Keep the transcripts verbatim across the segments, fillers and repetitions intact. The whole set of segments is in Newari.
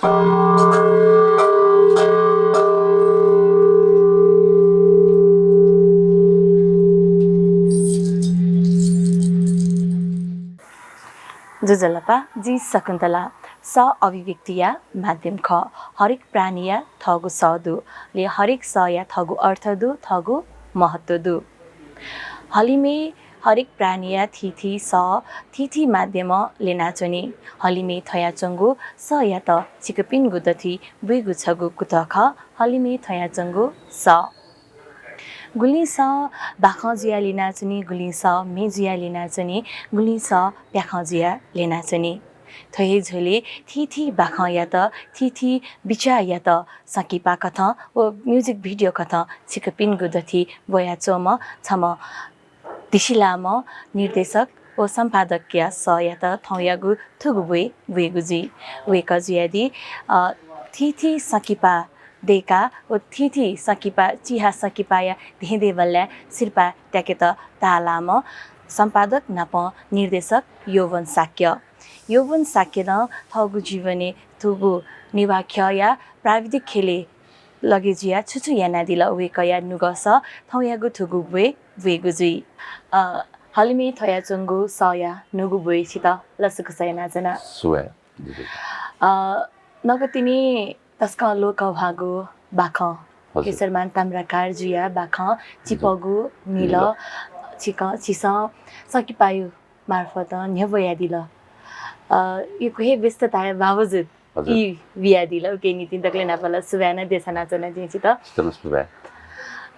ज्वजलपा, जि शकुन्तला। सः अभिव्यक्तिया माध्यम खः। हरेक प्राणीया थःगु सः दु, ले हरेक सःया थःगु अर्थ दु, थःगु महत्व दु। हलिमय् हरेक प्राणीया थीथी सः, थीथी माध्यमं ल्यनाच्वनी। हलिमय् थ्वयाच्वंगु सःयात छिकपिनिगु दथुइ ब्वयेगु छगू कुतः खः, हलिमय् थ्वयाच्वंगु सः। गुलिं सः बाखं जुयाः ल्यनाच्वनी, गुलिं सः म्ये जुयाः ल्यनाच्वनी, गुलिं सः प्याखं जुयाः ल्यनाच्वनी। थ्व हे झ्वलय् थीथी बाखंयात, थीथी बिचाःयात संकिपा कथं व music video कथं छिकपिनिगु दथुइ ब्वयाच्वंम्ह छम्ह धिसिलाःम्ह निर्देशक व सम्पादकया सःयात थौंयागु थुगु ब्वय् ब्वयेगु जुइ। वय्कः जुयादी, अ, थीथी संकिपा दय्काः व थीथी संकिपा, चिहा संकिपाया धेंधेंबल्लाय् सिरपाः त्याकेत ताःलाःम्ह सम्पादक नापं निर्देशक यौवन शाक्य। यौवन शाक्यं थःगु जीवनय् थुगु नेवाः ख्यःया प्राविधिक ख्यलय् लगे जुयाः छु छु यानादिल, वय्कःया नुगः सः थौंयागु थुगु ब्वय् ब्वयेगु जुइ। अ, हलिमय् थ्वयाच्वंगु सःया न्हूगु ब्वय् छित लसकुस यानाच्वना। सुभाय्। अ, नकतिनि तसकं लोकंह्वाःगु बाखं, हजुर। केशरमान ताम्राकार जुया बाखं, हजुर। चिपगु मिल, मिल। छिकं, छिसं संकिपायु मार्फत न्ह्यब्वयादिल। अ, यक्व हे व्यस्तताया बावजुद हजुर। ई बियादिल, उकिया निंतिं दकलय् न्हापां ला सुभाय् नं देछानाच्वना जिं छित। छित नं सुभाय्।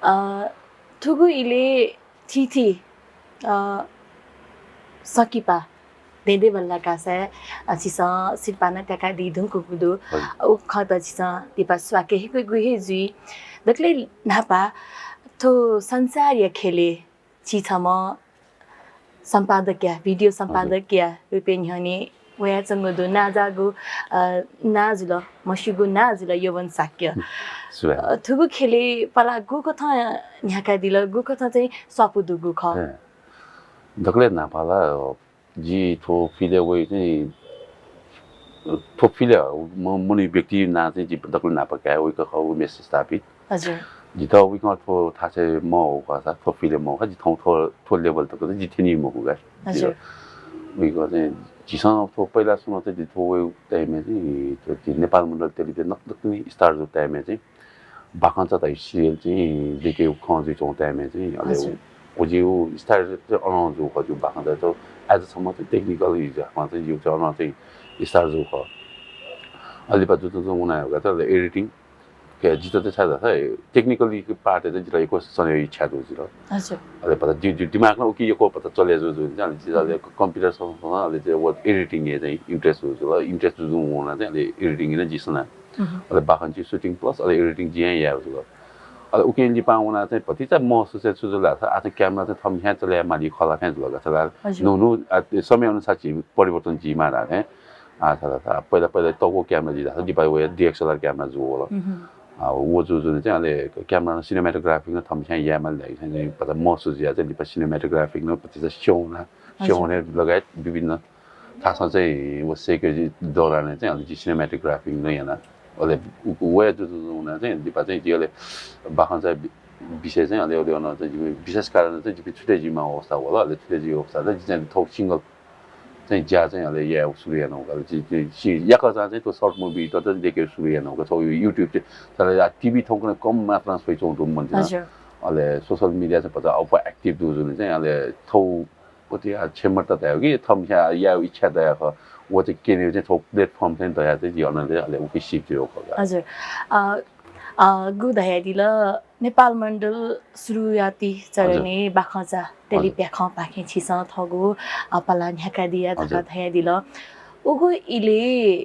अ, थुगु इलय् थीथी, अ, संकिपा धेंधेंबल्लाः कासाय्, अ, छिसं सिरपाः नं त्याकादी धुंकूगु दु। हजुर। उ खँत छिसं लिपा स्वाके हे गुगु हे जुइ। दकलय् न्हापां थ्व संसारया ख्यलय् छि छम्ह सम्पादकया, video सम्पादकया रूपय् न्ह्यःने वयाच्वंगु दु। नांजाःगु, अ, नां जुल, म्हस्यूगु नां जुल यौवन शाक्य। सुभाय्। अ, थुगु ख्यलय् पलाः गुकथं न्ह्याकादिल, गुकथं चाहिँ स्वापू दुगु खः? अँ। दकलय् न्हापां ला, अ, जि थ्व field-य् वइ चाहिँ, थ्व field-य् म-, मनूया व्यक्ति नां चाहिँ जि दकलय् न्हापां काये वइक खः, व मेसि स्थापित। हजुर। जितः वइकं थ्व थासय् मवःगु खःसा, थ्व field-य् मवःगु खः, जि थौं थ्व, थ्व level तक चाहिँ जि थ्यनी मखु का। हजुर। वइकं चाहिँ झीसं थ्व पहिला सुरु चाहिँ जि थ्व वइगु time-य् चाहिँ थ्व जि नेपाल मण्डल टेलिभिजन नकतिनि start जूगु time-य् चाहिँ बाखंचा धइगु serial चाहिँ देकेगु खँ जुइच्वंगु time-य् चाहिँ अले हजुर। व, व जिगु start चाहिँ अनं जूगु खः, जिगु बाखंचा चाहिँ as a छम्ह चाहिँ technical हिसाबं चाहिँ जिगु चाहिँ अनं चाहिँ start जूगु खः। अले लिपा जुजुं जुजुं वना वय्कः चाहिँ अले editing के जितः चाहिँ छाय् धाःसा technically part-य् चाहिँ जितः यक्व चले इच्छा दु जितः। हजुर। अले भचा जि, जि दिमाग नं उकी यक्व भचा चले जुजुं चाहिँ अले जितः अले computer सँग सँग अले चाहिँ व editing-य् चाहिँ interest जुल, interest जुजुं वना चाहिँ अले editing-य् नं जि सना। अले बाखंचा shooting plus अले editing जिं हे याये जुल। अले उकी लिपा वना चाहिँ भतिचा महसुस चाहिँ छु जुल धाःसा, आ चाहिँ camera चाहिँ थम्हं चले माली खला थें जुल का। हजुर। न्हू न्हू, आ, समय अनुसार झी परिवर्तन जुइमाः धाःथें। आ, छाय् धाःसा पहिला, पहिला तःगु camera जि धाःसा लिपा वया DSLR camera जू वल। आ, व जूजुं चाहिँ अले camera नं cinematography नं थम्हं याये माली धाःथें चाहिँ भचा महसुस जुया चाहिँ लिपा cinematography नं भतिचा स्यना, हजुर। स्यने लगायत विभिन्न थासं चाहिँ व सेकेजी दौरानय् चाहिँ अले जि cinematography नं याना। अले उ-, वया जुजुं वना चाहिँ लिपा चाहिँ जि अले बाखंचा वि-, विषय चाहिँ अले, अले अन चाहिँ जिमि विशेष कारणं चाहिँ जिमि छुटे जुइमाःगु अवस्था वल। अले छुटे जुइगु अवस्था चाहिँ जि चाहिँ थौं single चाहिँ ज्या चाहिँ अले याये सुरु याना वल। अले जि, जि, जि याकःचा चाहिँ थ्व short movie त चाहिँ देके सुरु याना वल। थौं YouTube चाहिँ तर आ TV थौंकन्हय् कम मात्रां स्वइच्वंगु दु मन्त। हजुर। अले social media चाहिँ भचा अप्वः active दुजुलिं चाहिँ अले थौं अथे आ क्षमता धयागु कि थम्हं यायेगु इच्छा दयागु खः। व चाहिँ क्यनेगु चाहिँ थ्व platform चाहिँ दया चाहिँ जि अनंलि अले उकी सिप जुयागु खः। हजुर। अ, अ, गु धयादिल नेपाल मण्डल सुरुवाती चरणय् हजुर। बाखंचा टेली हजुर। प्याखंपाखें छिसं थःगु, अ, पलाः न्ह्याकादिया धकाः हजुर। धयादिल। उगु इलय्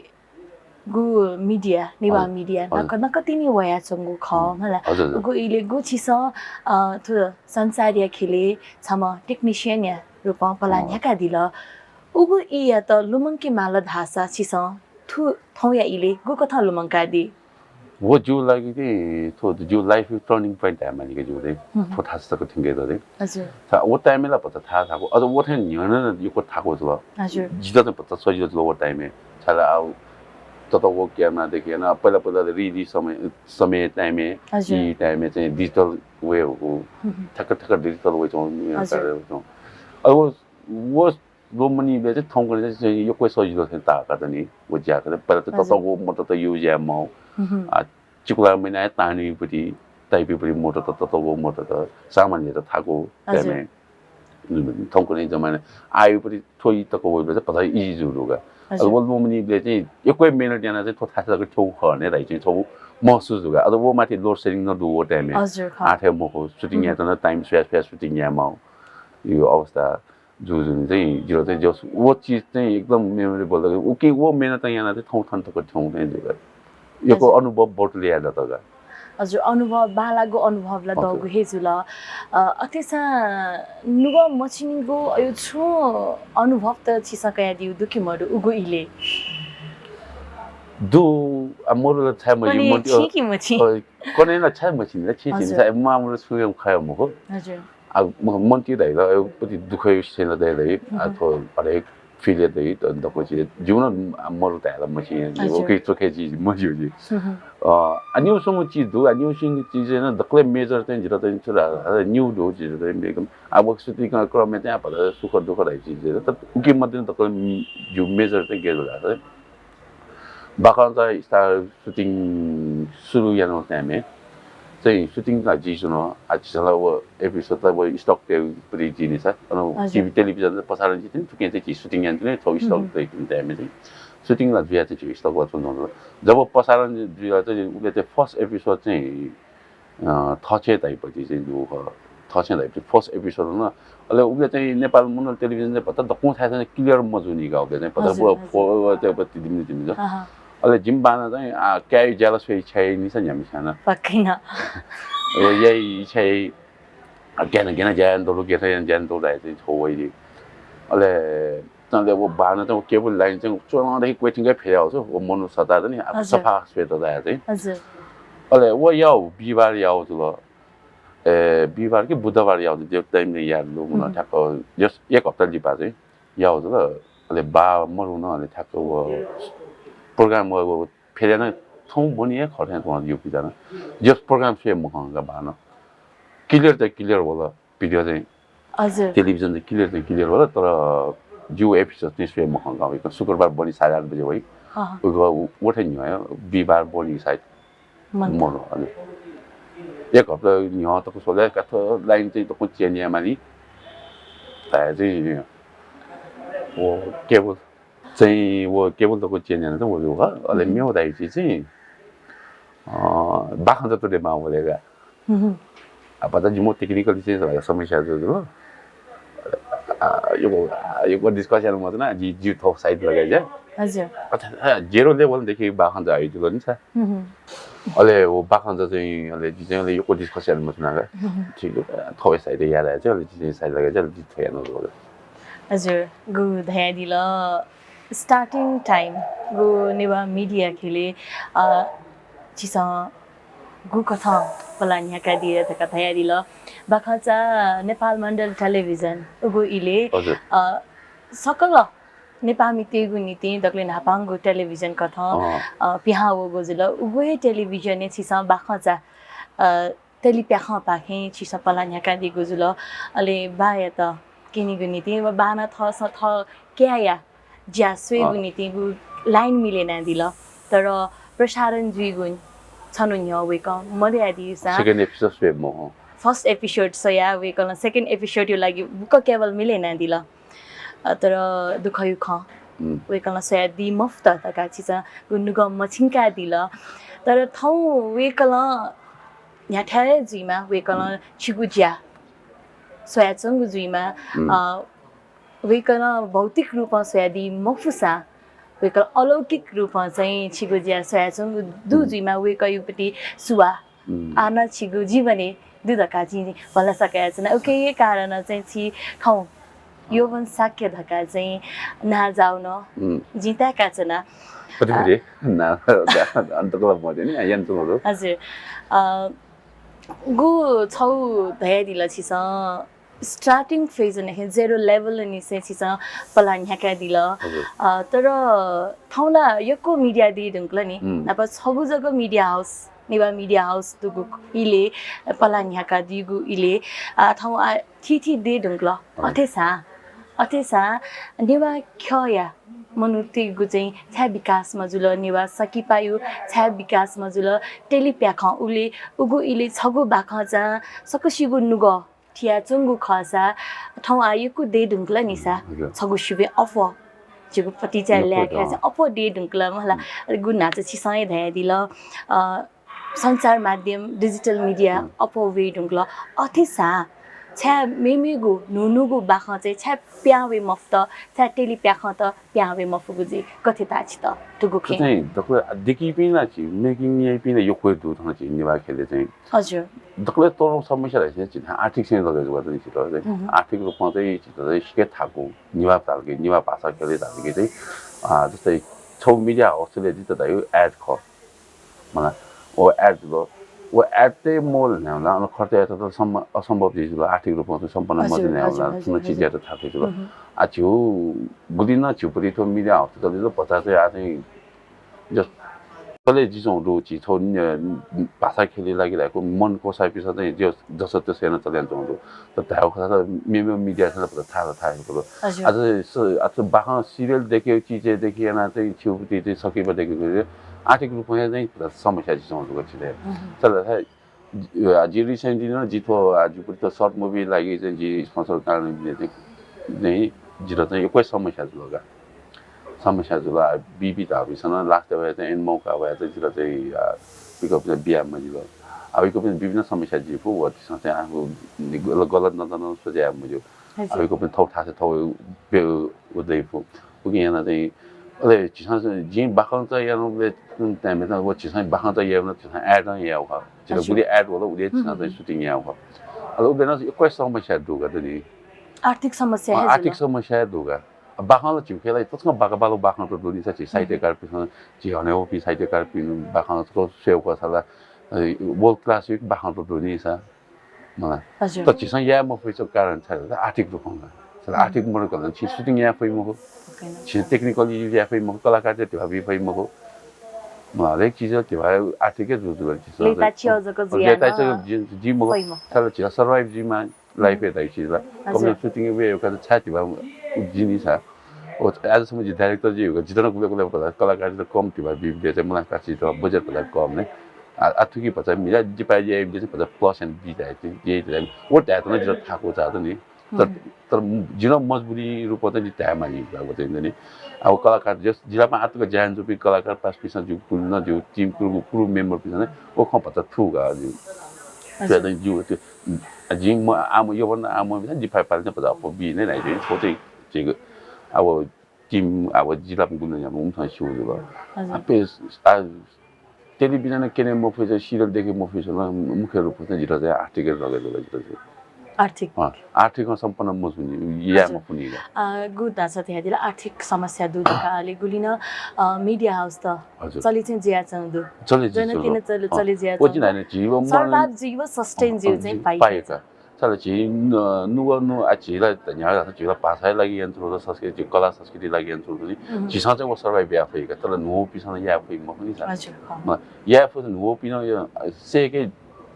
गु media, नेवाः हजुर। media, हजुर। नक-, नकतिनि वयाच्वंगु खः, हम्म। मला। हजुर, हजुर। उगु इलय् गु छिसं, अ, थ्व संसारया ख्यलय् छम्ह technician-या रूपं पलाः अँ। न्ह्याकादिल। उगु ईयात लुमंके माल धाःसा छिसं थु थौंया इलय् गुकथं लुमंकादी? व जिगु लागि चाहिँ थ्व जिगु life turning point धाये माली का जिगु चाहिँ। हम्म। थ्व थासय् तक थ्यंके दु रे। हजुर। व time-य् ला भचा थाय् थाकु, अझ व थें न्ह्यःने नं यक्व थाकु जुल। हजुर। जितः चाहिँ भचा सजिलो जुल व time-य्। छाय् ला आ ततःधंगु camera देखि याना, पहिला पहिला त रिलि समय, समय time-य्, हजुर। ई time-य् चाहिँ digital wave हो। हुँ, हुँ। ठ्याक्क ठ्याक्क digital wave चाहिँ, हजुर। अब व, व ल्वःमनीबलय् चाहिँ थौंकन्हय् चाहिँ यक्व सजिलो थें ताःका त नि, व ज्या का। पहिला त हजुर। ततःधंगु motor त use याये माः। हुँ, हुँ। आ, चिकुला महिनाय् ताःनीपट्टि, ताइपिपट्टि motor त, ततःधंगु motor त, सामान हे त थाकु हजुर। time-य्। थौंकन्हय् जमाना आइपट्टि थ्व ई तक वइबलय् चाहिँ भचा easy जुल का। हजुर। अब व ल्वःमनीबलय् चाहिँ यक्व मेहनत याना चाहिँ थ्व थासय् तक थ्यंगु खः ने धाइ चाहिँ थ्व महसुस जुल का। अब व माथि load shedding नं दु व time-य्। हजुर, खः। आः थें मखु, shooting हुँ। यायेत नं time स्वया स्वया shooting याये माः। यो अवस्था जुजुं चाहिँ जिरो चाहिँ जस वो चीज चाहिँ एकदम memorable लगे। उकी वो मेहनत याना चाहिँ थौं थन तक थौं चाहिँ जुगा। यको हजुर। अनुभव बटुले यादा तगा। हजुर, अनुभव, बालागु अनुभव ला हजुर। दगु हे जुल। अ, अथेसा नुगः मछिनिगु अयो छु अनुभव त छिसा कया दिउ दुखी मरु उगु इले। दु, आ, मोरु ला छाय मजि, कने मोरु, छि कि मछि? अ, कने ला छाय मछि, ला छि छि, हजुर। छाय मा मोरु सुगे खाय मखु। हजुर। आ, म-, मन्ति धाइ ला, अ, पति दुःख यो छेन धाइ धाइ, आ, हम्म। थो हरेक feel धाइ, त दको छि, जीवन मोरु धाइ ला मछि, हजुर। ओके, चोखे छि, मछि, मछि। हम्म। अ, आ, न्यू सुंगु छि दु, आ, न्यू सुंगु छि चाहिँ न दकले major चाहिँ जिरो चाहिँ छुरा, आ, न्यू दु छि चाहिँ एकदम। आ, वो सुति क्रमय् चाहिँ आ, भले सुख दुःख धाइ छि, त उकी मध्ये दकले जु major चाहिँ गेर ला, बाखंचा स्टार shooting सुरु याना time-य् चाहिँ shooting ला जिसुन आ झीसं ला व episode ला व stock ते परि जिनिसा अन हजुर। TV television प्रसारण जितिन थुके चाहिँ झी shooting याना थो stock हम्म। ते time-य् चाहिँ shooting ला जुया चाहिँ झी stock ला च्वंदो। जब प्रसारण जुया चाहिँ उले चाहिँ first episode चाहिँ अ, थःछेँ धाइपति चाहिँ दु, अ, थःछेँ धाइपति first episode न। अले उबले चाहिँ नेपाल मण्डल television चाहिँ पता दक्वं थाय् चाहिँ clear मजुनि का उबले चाहिँ पता हजुर, बु हजुर। फो-, त्यो पति दिमि दिमि ज। हाँ, हाँ। अले जिम बाना चाहिँ, आ, क्या ज्याला सोइ छै निसा न्यामि छाना। पक्कै न। ओ यही छै, आ, क्या न, क्या न ज्या याना दलु, क्या न ज्या याना दलु धाइ चाहिँ छौ वइ। अले तले वो बाना चाहिँ वो cable line चाहिँ चोलांदेखि क्वेथिंकै फेरि आउँछ, वो मनु सता चाहिँ नि, अब हजुर। सफा स्वेत जाया चाहिँ। हजुर। अले वो याउ, बिहिबार याउ जुल। ए, बिहिबार कि बुधबार याउ जुल, त्यो time-य् याद लु, मुना हम्म। ठ्याक्क, just एक हप्ता लिपा चाहिँ याउ जुल। अले बा मरु न, अले ठ्याक्क वो program वो, वो फेरि न थौं बनि हे खर्थे थौं यो पिजाना। Just program स्वये मखंका बाना। Clear त clear वल। Video चाहिँ हजुर। Television चाहिँ clear चाहिँ clear होला, तर जिउ episode चाहिँ स्वये मखंका वइ। शुक्रबार बनि साढे आठ बजे वइ। हाँ, हाँ। उइको उ-, उठे नि है, बिहिबार बनि सायद मन त। मरु, हजुर। एक हप्ता न्ह्यः तक सोले, कथो line चाहिँ तक change याये माली। ताया चाहिँ वो cable चाहिँ वो cable तक change याना त वो वः, अले हम्म। मेव धाइ छि चाहिँ, अ, बाखंचा तुले माः वलेगा। हम्म। आ, पता जिमो technical चाहिँ समस्या जो, जो। आ, यो, आ, यो discussion मत ना, जि, जि थो side लगाइ जा। हजुर। अच्छा, आ, zero level देखि बाखंचा आइ जुल नि छ। हम्म। अले वो बाखंचा चाहिँ, अले जि चाहिँ अले यो discussion मत ना का। हम्म। ठीक, थो side याद आइ जा, अले जि चाहिँ side लगाइ जा, अले जि थो याना जुल। हजुर, गु धयादिल starting time गु नेवाः media ख्यलय्, अ, छिसं गु कथं पला न्ह्याकादिल धकाः धयादिल। बाखंचा नेपाल मण्डल television उगु इले, हजुर। अ, सकल नेपाःमितय्‌गु निंतिं दकले न्हापांगु television कथं, अँ। अ, पिहां वःगु जुल। उगु हे television-य् छिसं बाखंचा, अ, तलिप्याखंपाखें छिसं पला न्ह्याकादीगु जुल। अले बायात क्यनेगु निंतिं व बानं थःसं थः काय्‌या ज्या स्वयेगु अँ। निंतिं गु line मिले यानादिल। तर प्रसारण जुइगु छन्हु न्ह्यः वय्‌कः मदयादीसां second episode स्वये मखं। First episode स्वयाः वय्‌कलं second episode-या लागि बुक cable मिले यानादिल। अ, तर दुःखया खँ, हम्म। वय्‌कलं स्वयादी मफुत धकाः छिसं गु नुगः मछिंकादिल। तर थौं वय्‌कलं न्ह्याथाय् जुइमा, वय्‌कलं छिगु ज्या स्वयाच्वंगु जुइमा, हम्म। अ, वय्‌कलं भौतिक रूपं स्वयादी मफुसां, वय्‌कलं अलौकिक रूपं चाहिँ छिगु ज्या स्वयाच्वंगु दु हम्म। जुइमा, वय्‌कःयापट्टि सुवाः हम्म। आः नं छिगु जीवनय् दु धकाः जिं भलसा कयाच्वना। उकिया कारणं चाहिँ छि थौं यौवन शाक्य धकाः चाहिँ नां जाःगु नं हम्म। जिं ताय्‌काच्वना। कति अ, बजे? ना, ना, अन्तकला मते नि, आ, यन्त्रहरू। हजुर। अ, गु छौ धयादिल छिसं Starting phase निसें, zero level निसें छिसं पलाः न्ह्याकादिल। अ, तर थौं ला यक्व media दये धुंकल नि। नापं छगू जक media house, Newah media house दुगु इलय् पलाः न्ह्याकादीगु इलय्, अ, थौं, अ, थीथी दये धुंकल। अथेसां, अथेसां नेवाः ख्यःया मनूतय्गु चाहिँ छाय् विकास मजुल, नेवाः संकिपाया छाय् विकास मजुल, टेली प्याखं उलि, उगु इलय् छगू बाखंचां सकसिगु नुगः थियाच्वंगु खःसा, थौं आः यक्व दये धुंकल नि सा। छगू सुबें अप्वः, जिगु पतिचा ल्याय् खाय् चाहिँ अप्वः दये धुंकल मला। गु न्हाचः छिसं हे धयादिल, अ, सञ्चार माध्यम, digital media अप्वः वये धुंकल। अथेसां छाय् मेमेगु न्हून्हूगु बाखं चाहिँ छाय् पिहां वये मफुत, छाय् टेली प्याखंत पिहां वये मफुगु जुइ, गथे ताः छित थुगु खँय्? चाहिँ दकलय् देखीपिं ला झी making याइपिं ला यक्व हे दु थन झी नेवाः ख्यलय् चाहिँ। हजुर। दकलय् तःधंगु समस्या धाःसा झी आर्थिक चाहिँ लगे जुल नि झीत चाहिँ। आर्थिक रूपं चाहिँ झीत चाहिँ सिक्क थाकु, नेवाः धालकि, नेवाः भाषा ख्यलय् धालकि चाहिँ, अ, जस्तै छगू media house-य् जितः धाइ ad खः। मला, व ad जुल। व ad तय् मवल न्ह्याः ला, अन खर्च यायेत त सम्म-, असम्भव जुइ जुल, आर्थिक रूपं त सम्पन्न मजुल न्ह्याः ला, थुगु चिज यायेत थाकु जुल। आ, झीगु गुलि नं झीगु पति थ्व media house-य् जुल, भचा चाहिँ आः चाहिँ जस-, चले जुइच्वंगु दु, झी थ्व न-, भाषा ख्यलय् लागि धायेगु मन क्वसाःपिसं चाहिँ जस-, जस तस यानाः चले यानाच्वंगु दु। तर धायेगु खःसा मेमेगु media-य् भचा थाय् थाय् जुल। हजुर। आ चाहिँ स-, आ चाहिँ बाखं serial देखेगु चिजय् देखि यानाः चाहिँ छिगु पति चाहिँ संकिपा देखेगु आर्थिक रूपं हे चाहिँ भचा समस्या जुइच्वंगु दु झीत। तर जि recently नं जि थ्व, आ, जिगु पति थ्व short movie लागि चाहिँ जि sponsor कारणं चाहिँ, चाहिँ जितः चाहिँ यक्व हे समस्या जुल का। समस्या जुल, आ, बीबी धाःपिसं नं last वया चाहिँ एन मौका वया चाहिँ जितः चाहिँ, आ, वय्कःपिसं बिया मजिल। आ, वय्कःपिसं बीबी नं समस्या जुइ फु, व तिसं चाहिँ आफू गल-, गलत नजरं सोचे याये मज्यू। हजुर। आ, वय्कःपिसं थःगु थासय् थःगु बे-, व दइ फु। उकिं यानाः चाहिँ, अले झीसं चाहिँ, जिं बाखंचा यानाबलय् time-य् व झीसं बाखंचा यायेबलय् झीसं ad नं याये खः। झीत हजुर। गुलि ad वल, उलि हे झीसं चाहिँ shooting याये खः। अले उबलय् नं यक्व हे समस्या दु का दनि। आर्थिक समस्या अँ, हे आर्थिक जुल। समस्या हे दु का। बाखं ला झीगु ख्यलय् तसकं बांलाक बांलाक बाखंत दु नि सा, झी साहित्यकारपिसं, झी हनेबहःपिं साहित्यकारपिं बाखं तक स्वयेगु खःसा ला, अ, world class-या बाखंत दु नि सा। मला। हजुर। तर झीसं याये मफइगु कारण छु धाःसा आर्थिक रूपं का। तर आर्थिक मदुगु कारणं झी shooting याये फइ मखु। झी technically याये फइ मखु, कलाकारतय्त धिबा बी फइ मखु। मला, हरेक चिज धिबा आर्थिक हे जुल जुल झीसं। लय्ताः च्यः जक जुयाः लय्ताः नं च्यः जि, जि मखु। फइ मखु। तर झीत survive जुइमाः। Life-य् धाइ चिज ला। हजुर। कम नं shooting-य् वयेगु का छाय् धिबा जिनि सा। ओ, आजसम्म जि director जि युगु, जितः नं गुबलें गुबलें भचा कलाकारतय्त कम धिबा बी, बी चाहिँ मला का चिज budget भचा कम ने। आ, आ थुकी भचा मिला जिपाय् याये बी चाहिँ भचा plus and बी धाइ चिज, यही धाइ। ओ धायेत नं जितः थाकु चाःत नि। तर, तर जिं नं मजबुरी रूपं चाहिँ जि धाये मानि भचा नि। अब कलाकार जस, जितः पाखें आःतक ज्या यानाच्वंपिं कलाकार पासापिसं जिगु पुल नं जिगु team crew, crew member-पिसं नं ओ खँ भचा थु का जिगु। हजुर। जिगु आ, जिं म, आ, म, यबन आ, म, जि फाइ पाले चाहिँ भचा अप्वः बी ने धाइ चाहिँ, थ्व चाहिँ, चाहिँ, अब, team, अब, जिलाप गुण या, म, उम्थं स्यू जुल। हजुर। आ, पे, आ, television क्यने मफुइ चाहिँ, serial देखे मफुइ जुल, मुख्य रूपं चाहिँ जितः चाहिँ आर्थिक लगे जुल जितः चाहिँ। आर्थिक? अँ, आर्थिक सम्पन्न मजुनि, या हजुर। मफुनि का। अ, गु धाःसा धयादिल, आर्थिक समस्या दु धकाः अले गुलिं नं, अ, media house त हजुर। चले चाहिँ जुयाच्वंगु दु। चले जुयाच्वंगु दु। जनकिन चले, अँ। चले जुयाच्वंगु दु। ओ, जिं धाये नि, झी व मन सर्वाइभ जुइ व sustain अँ, जुइ अँ, चाहिँ पाइ पाइ का। साला झी न-, नुगः नु-, आ, झी ला न्ह्यागु धाःसा झी ला भाषाया लागि यानाच्वंगु दु, संस्कृति, झी कला संस्कृति लागि यानाच्वंगु दु नि। उहुँ। झीसं चाहिँ व सर्वाइभ याये फइ का, तर न्हूपिसं नं याये फइ मखु नि सा। हजुर, हँ। अँ, याये फइ, न्हूपिं नं या-, सय्के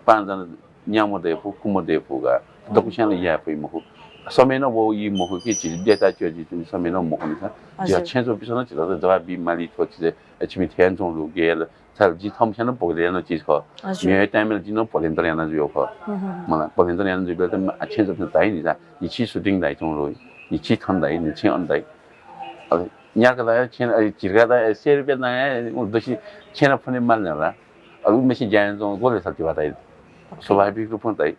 पाँचजना न्याम्ह दये फु, कुम्ह दये फु का। दक्वस्यां नं याये फइ मखु। समय नं व ई मखु कि झी लय्ताः च्यः जुइच्वंगु समय नं मखु नि सा। झी हजुर। छेँजःपिसं नं झीत जवाफ बी माली थ्व चिज, ए, छिमि थथे यानाच्वंगु दु, गेल, साला जि थःम्हस्यां नं भोगले याना चिज खः। हजुर। म्हिगः time-य् जिं नं volunteer याना जुयागु खः। हुँ, हुँ, हुँ। मला volunteer याना जुइबलय् त म-, आ, छेँजःपिन्सं धाइ नि सा, न्हिच्छि shooting धाइ च्वंगु दु, न्हिच्छि थन धाइ, न्हिच्छि अन धाइ। अब न्याक्क धाइ, छेँ, अ, झिर्का धाइ, सय रुपियाँ नां हे, उ दसि छेँनं फने माल न्ह्याला। अब उ मेसिं ज्या याना च्वंगु ग्वले सा धिबा धाइ। OK। स्वाभाविक रूपं धाइ।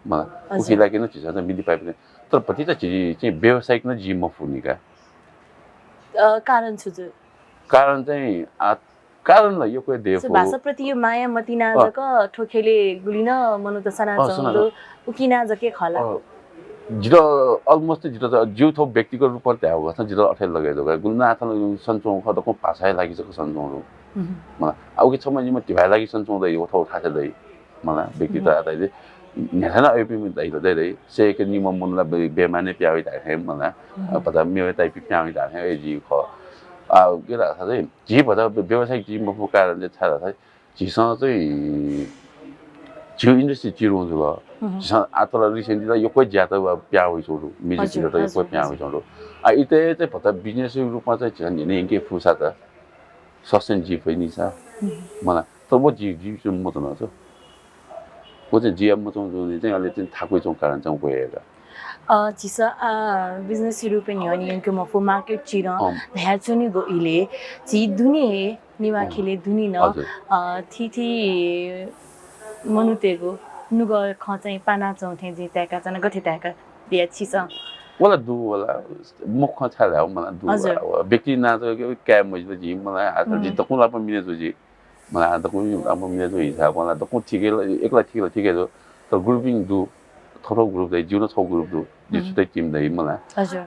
मला, हजुर। उकिया लागि नं झीसं चाहिँ मिलि पाइपिं। तर भतिचा झी चाहिँ व्यावसायिक नं जुइ मफुनि का। अ, कारण छु जुइ? कारण चाहिँ, आ, कारण ला यक्व हे दये फु। भाषाप्रति यो माया मतिना अँ। जक थ्व ख्यलय् गुलिं नं मनूत सना अँ, च्वंगु सना दु, उकिं नं जक हे खः ला? अँ। जितः almost जितः त, जिगु थ्व व्यक्तिगत रूपं धायेगु खःसा जितः अथे लगे दु का। गुलिं नं आः थन सनाच्वंगु खः, दक्वं भाषाया लागि जक सनाच्वंगु दु। हुँ। मला, आ, उकी छम्ह जिम्ह धिबाया लागि सनाच्वंगु दइ, व थ्व थासय् दइ। मला, व्यक्तिगत हुँ। आधारले न्ह्याथाय् नं अय्‌पिं दाइ, दाइ, दाइ, सय्‌के निम्ह मनू ला बे-, बेमानय् पिहां वइ धाःथें मला, अ, भचा मेवय् ताइपिं पिहां वइ धाःथें अय् जुइ खः। आ, गथे धाःसा चाहिँ झी भचा व्य-, व्यावसायिक जुइ मफु कारण चाहिँ छाय् धाःसा झीसं चाहिँ झीगु industry चिरुं जुल। झीसं आः तर recently ला यक्व ज्यात वा पिहां वइच्वंगु दु, music video त यक्व पिहां वइच्वंगु दु। आ, इतय् चाहिँ भचा business-या रूपमा चाहिँ झीसं न्ह्यःने यंके फुसा त sustain जुइ फइ नि सा। मला, तर व जि, जि चाहिँ मच्वना छु। व चाहिँ जुया मच्वंगु जुनि चाहिँ अले चाहिँ थाकुइच्वंगु कारण चाहिँ व हे ला। अ, झीसं, अ, business-या रूपय् न्ह्यःने यंके मफु, market चिरं धयाच्वनीगु इलय् झी दुने हे नेवाः ख्यलय् दुने नं, अ, थीथी मनूतय्‌गु नुगः खँ चाहिँ पानाच्वंगु थें जिं ताय्‌काच्वना, गथे ताय्‌कादिया छिसं? वला दु, वला मखु खँ छाय् धायेगु मला दु, वला व्यक्ति नां चाहिँ काये मजिल जिं मला, आ, जि दक्वं लापा मिने जू जि। मला दक्वं लापा मिने जू हिसाबं ला दक्वं ठीक हे ला, एक ला ठीक ला, ठीक हे जू। तर grouping दु, थःथः group दइ, जिगु नं छगू group दु, जि छुट्टै team दइ मला।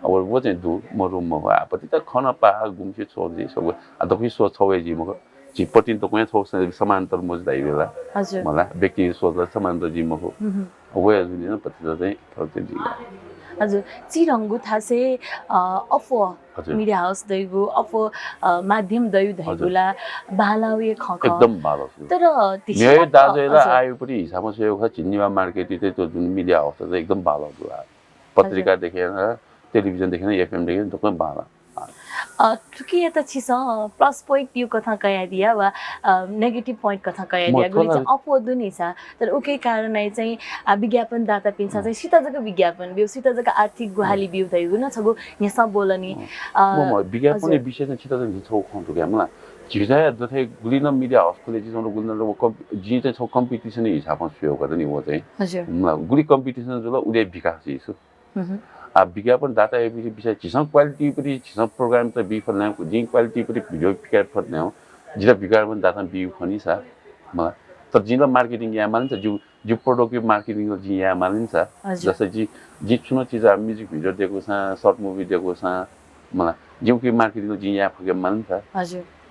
अब व चाहिँ दु, मरु मखु, आ, पति त खँ नं पाः, गुम्हस्यां छ्वः जि, छगू, आ, दक्वं स्वः छगू हे जि मखु। झी पतिं दक्वं हे छगू स-, समान्तर मजू धाइ बेला। मला व्यक्ति स्वः ला समान्तर जि मखु। व हे जुनि नं पति त चाहिँ फरक चाहिँ जि। हजुर, चिधंगु थासय्, अ, अप्वः media house दइगु, अप्वः, अ, माध्यम दइगु धइगु ला बांलाःगु हे खँ खः। एकदम बांलाःगु। तर न्ह्यः दाजुया ला आयुपति हिसाबं स्वयेगु खः, झी नेवाः market-य् चाहिँ जुन media house त एकदम बांलाःगु आ। पत्रिकादेखि याना, television-देखि याना, FM-देखि याना, दक्वं बांलाः। अ, थुकियात छिसं plus point-या कथं कयादिया वा, अ, negative point कथं कयादिया, गुलि चाहिँ अप्वः दु नि सा, तर उकिया कारणं चाहिँ, आ, विज्ञापनदातापिन्सं चाहिँ सित जक विज्ञापन ब्यू, सित जक आर्थिक ग्वाहालि ब्यू धइगु नं छगू न्ह्यसः ब्वल नि। अ, विज्ञापनया विषयय् चाहिँ छित चाहिँ छगू खँ दु का मला। झीसं जथे गुलि नं media house खुले जि चाहिँ गुलि नं व कम-, जिं चाहिँ छगू competition-या हिसाबं स्वयेगु खः नि व चाहिँ। मला गुलि competition जुल उलि विकास जुइ सु। आ, विज्ञापनदाताया विषय, विषय झीसं quality पति, झीसं program त बी फत नं, जिं quality पति video पिकाये फत नं, जितः विज्ञापनदातां बी खनी सा, मला। तर जिं ला marketing याये माल नि सा, जिगु, जिगु product-या marketing ला जिं याये माल नि सा। जस्तै जि, जिं छुं नं चिज music video दयेकूसां, short movie दयेकूसां, मला, जिं उकिया marketing ला जिं याये फके माल नि सा।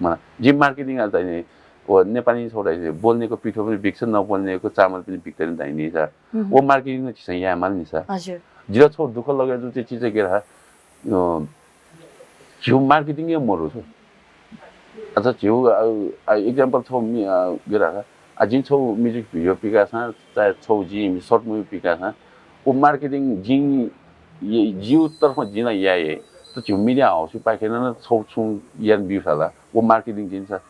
मला, जिं marketing आ, व नेपाली छोरा बोलने को पिठो पनि बिक्छ, नबोलने को चामल पनि बिक्दैन धाइ नि सा। व marketing नं झीसं याये माल नि सा। जितः छगू दुःख लगे जूगु चिज चाहिँ गथे धाःसा, अ, झीगु marketing हे मरु छु। अच्छा, झीगु, अ, अ, example छगू मि-, अ, गथे धाःसा, आ, जिं छगू music video पिकासां, चाहे छगू जिं short movie पिकासां, व marketing जिं, जिगु तर्फं जिं ला याये, तर झीगु media house-या पाखें नं छगू छुं याना ब्यूसा ला, व marketing जिं सा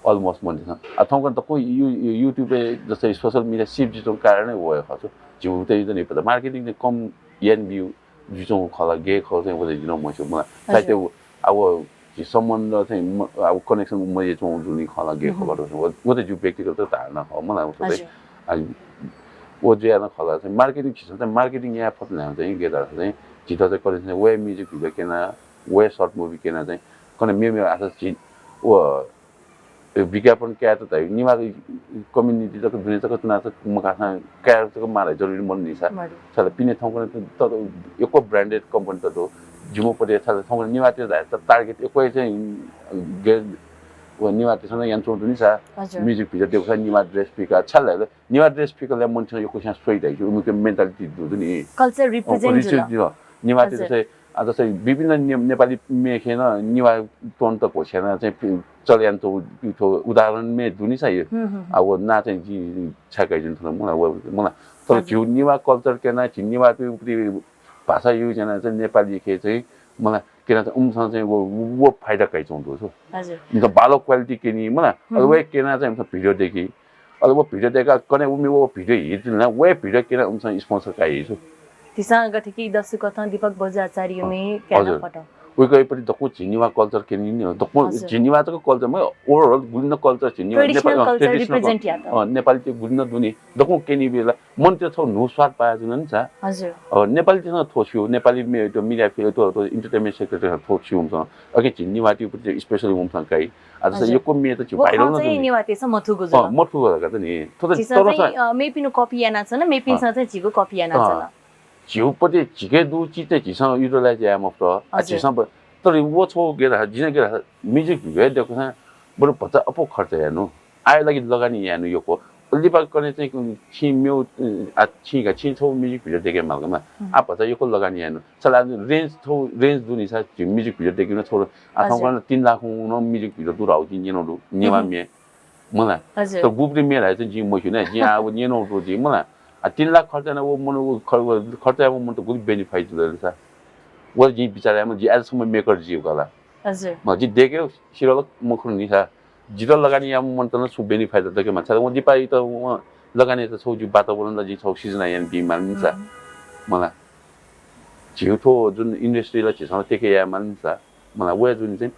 almost मन्त सा। आ, थौंकन्हय् दक्वं यु-, यु-, YouTube-य् जस्तै social media सिप जुइच्वंगु कारणं व हे खः छु। झीगु चाहिँ नि marketing चाहिँ कम याना ब्यू जुइच्वंगु खः ला, गय् खः चाहिँ व चाहिँ जिं नं मस्यू मला। सायद व, आ, व झी सम्बन्ध चाहिँ म-, आ, व connection मयाच्वंगु जुनि खः ला, गय् खः ला, व, व चाहिँ जिगु व्यक्तिगत धारणा खः मला। व चाहिँ, आ, व जुया नं खः ला चाहिँ marketing झीसं चाहिँ marketing याये फत नं चाहिँ गय् धाःसा चाहिँ झीत चाहिँ connection व हे music video क्यना, व हे short movie क्यना चाहिँ कने मेमेगु आशा झी व विज्ञापन कायेत धाइ, निमा community तक दुने तक तुना तक मकासां काये तक मारे जरुरी मदु नि सा। छाय् धाःसा पिने थौंकन्हय् त, त, यक्व branded company त दु। जिमि पति छाय् धाःसा थौंकन्हय् निमाते धाइ त target यक्व चाहिँ गे-, व निमातेसं यानाच्वंगु दु नि सा। Music video दय्कूसा निमा dress पिका छाय् धाःसा निमा dress पिकलय् मनूतय्सं यक्वस्यां स्वइ धाइ कि उमिके mentality दु, दु नि। Culture represent जुल। निमाते जस्तै आ, जस्तै विभिन्न ने-, नेपाली म्येखे नं निमा tone त घोषणा चाहिँ पि-, चले यानाच्वंगु थ्व उदाहरण मे दुनि सा यो। आ, व ना चाहिँ जि छाय् काइ जुन थन मला, व मला। तर झीगु निमा culture क्यना, झी निमा पि-, पि-, भाषा use याना चाहिँ नेपालीखे चाहिँ मला क्यना चाहिँ उमिसं चाहिँ व, व फाइदा काइच्वंगु दु छु। इमिसं बांलाःगु quality क्यनी मला, अले व क्यना चाहिँ उमिसं video दय्की। अले व video दय्काः कने उमि व video hit जुल ना, व video क्यना उमिसं sponsor काइ छु। झीसं गथे कि दसु कथं दीपक बज्राचार्यमे क्यना फत। उइकय् पति दक्व झी निमा culture क्यनी नि, दक्व झी निमा तक culture, म overall गुलिन culture झी निमा traditional culture represent यात। नेपाली त गुलिन दुनि, दक्व क्यनी बेला मनूतय्सं छगू न्हू स्वाद पाया जुन नि सा। नेपाली त थ्व स्यू, नेपाली मे-, त media field, त, त entertainment sector त थ्व स्यू उमिसं। अके झी निमा ति पति specially उमिसं काइ। आ, जस्तै यक्व मे त झी viral नं चाहिँ जुनि। निमा तेसं मथुगु जुल। मथुगु जुल का त नि। थ्व त झीसं तर चाहिँ, मेपिनु copy यानाच्वन, मेपिन्सं चाहिँ झीगु copy यानाच्वन। झीगु पति झीके दु चिज चाहिँ झीसं utilize याये मफुत। आ, झीसं ब-, तर व छगू गे धाःसा, जिं गे धाःसा, music video दय्कूसां बरु भचा अप्वः खर्च यानु। आय लागि लगानी यानु यक्व। लिपा कने चाहिँ छिं मेव, आ, छिं का, छिं छौ music video देके माल का मला। आ, भचा यक्व लगानी यानु। छला range थौ, range दुनि सा, झी music video देके न छौ, आ, थौ कन तीन लाख न music video दु राउ जिं न्यनो दु, नेवा मे। मला। त गुप्ति मे राइ चाहिँ जिं मखु न, जिं आ, व न्यनो दु जिं, मला। आ, तीन लाख खर्च न, वो मन, वो खर्च, वो मन त गुलि benefit दु सा। वो जिं बिचार याम, जिं as a maker जिं गला। म जिं देखे सिरल मखु नि सा। जितः लगानी याम मन त न छु benefit दके मा। छला वो दिपा इत वो लगानी त छौ जु वातावरण ला जिं छौ सिर्जना यान बी माल नि सा। मला। झिउ थो जुन industry ला झिसं तेके या माल नि सा। मला, वे जुन चाहिँ,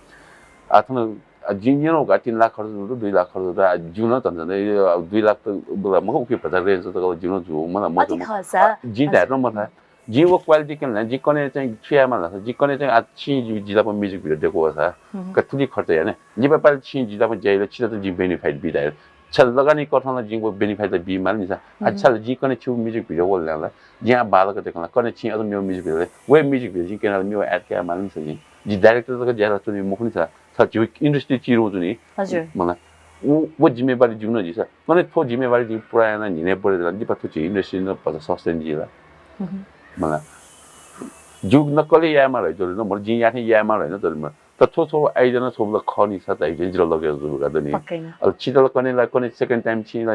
आ, थन, आ, जिं न्यनो का तीन लाख खर्च दु, दुई लाख खर्च दु, आ, जिउ न धन धन, ए, आ, दुई लाख त, बला, मखु उके भचा range त गला जिउ न जु, मला, मखु। अति खसा। आ, जिं धायेत मखु। जिं वो quality केन, जिं कने चाहिँ छु याये माल, जिं कने चाहिँ आ, छिं जि, जिला पन music video देको सा। का थुलि खर्च याने। जिं पा पाल छिं जिला पन ज्याइल, छिला त जिं benefit बी धाये। छल लगानी कथं ला जिं वो benefit त बी माल नि सा। आ, छल जिं कने छु music video वो ला, जिं आ बालक देकला, कने छिं अझ मेव music video, वे music video जिं केना मेव ad क्या माल नि सा जिं। जि director तक ज्याला चुनि मखु नि सा। छ झिउ industry चिरु जुनि। हजुर। मला, वो, वो जिम्मेवारी जिउ न जि सा। कने थो जिम्मेवारी जिं पूरा याना न्हिने परे दिला, दिपा थो झिउ industry न भचा sustain जिला। मला, जिउ न कले याये माल है, जरुरी न, मला, जिं याथे याये माल है न, जरुरी न। त थो थो idea न थो बला खनि सा, त idea जिला लगे जु का दनि। पक्कै न। अल छितल कने ला, कने second time छि ला,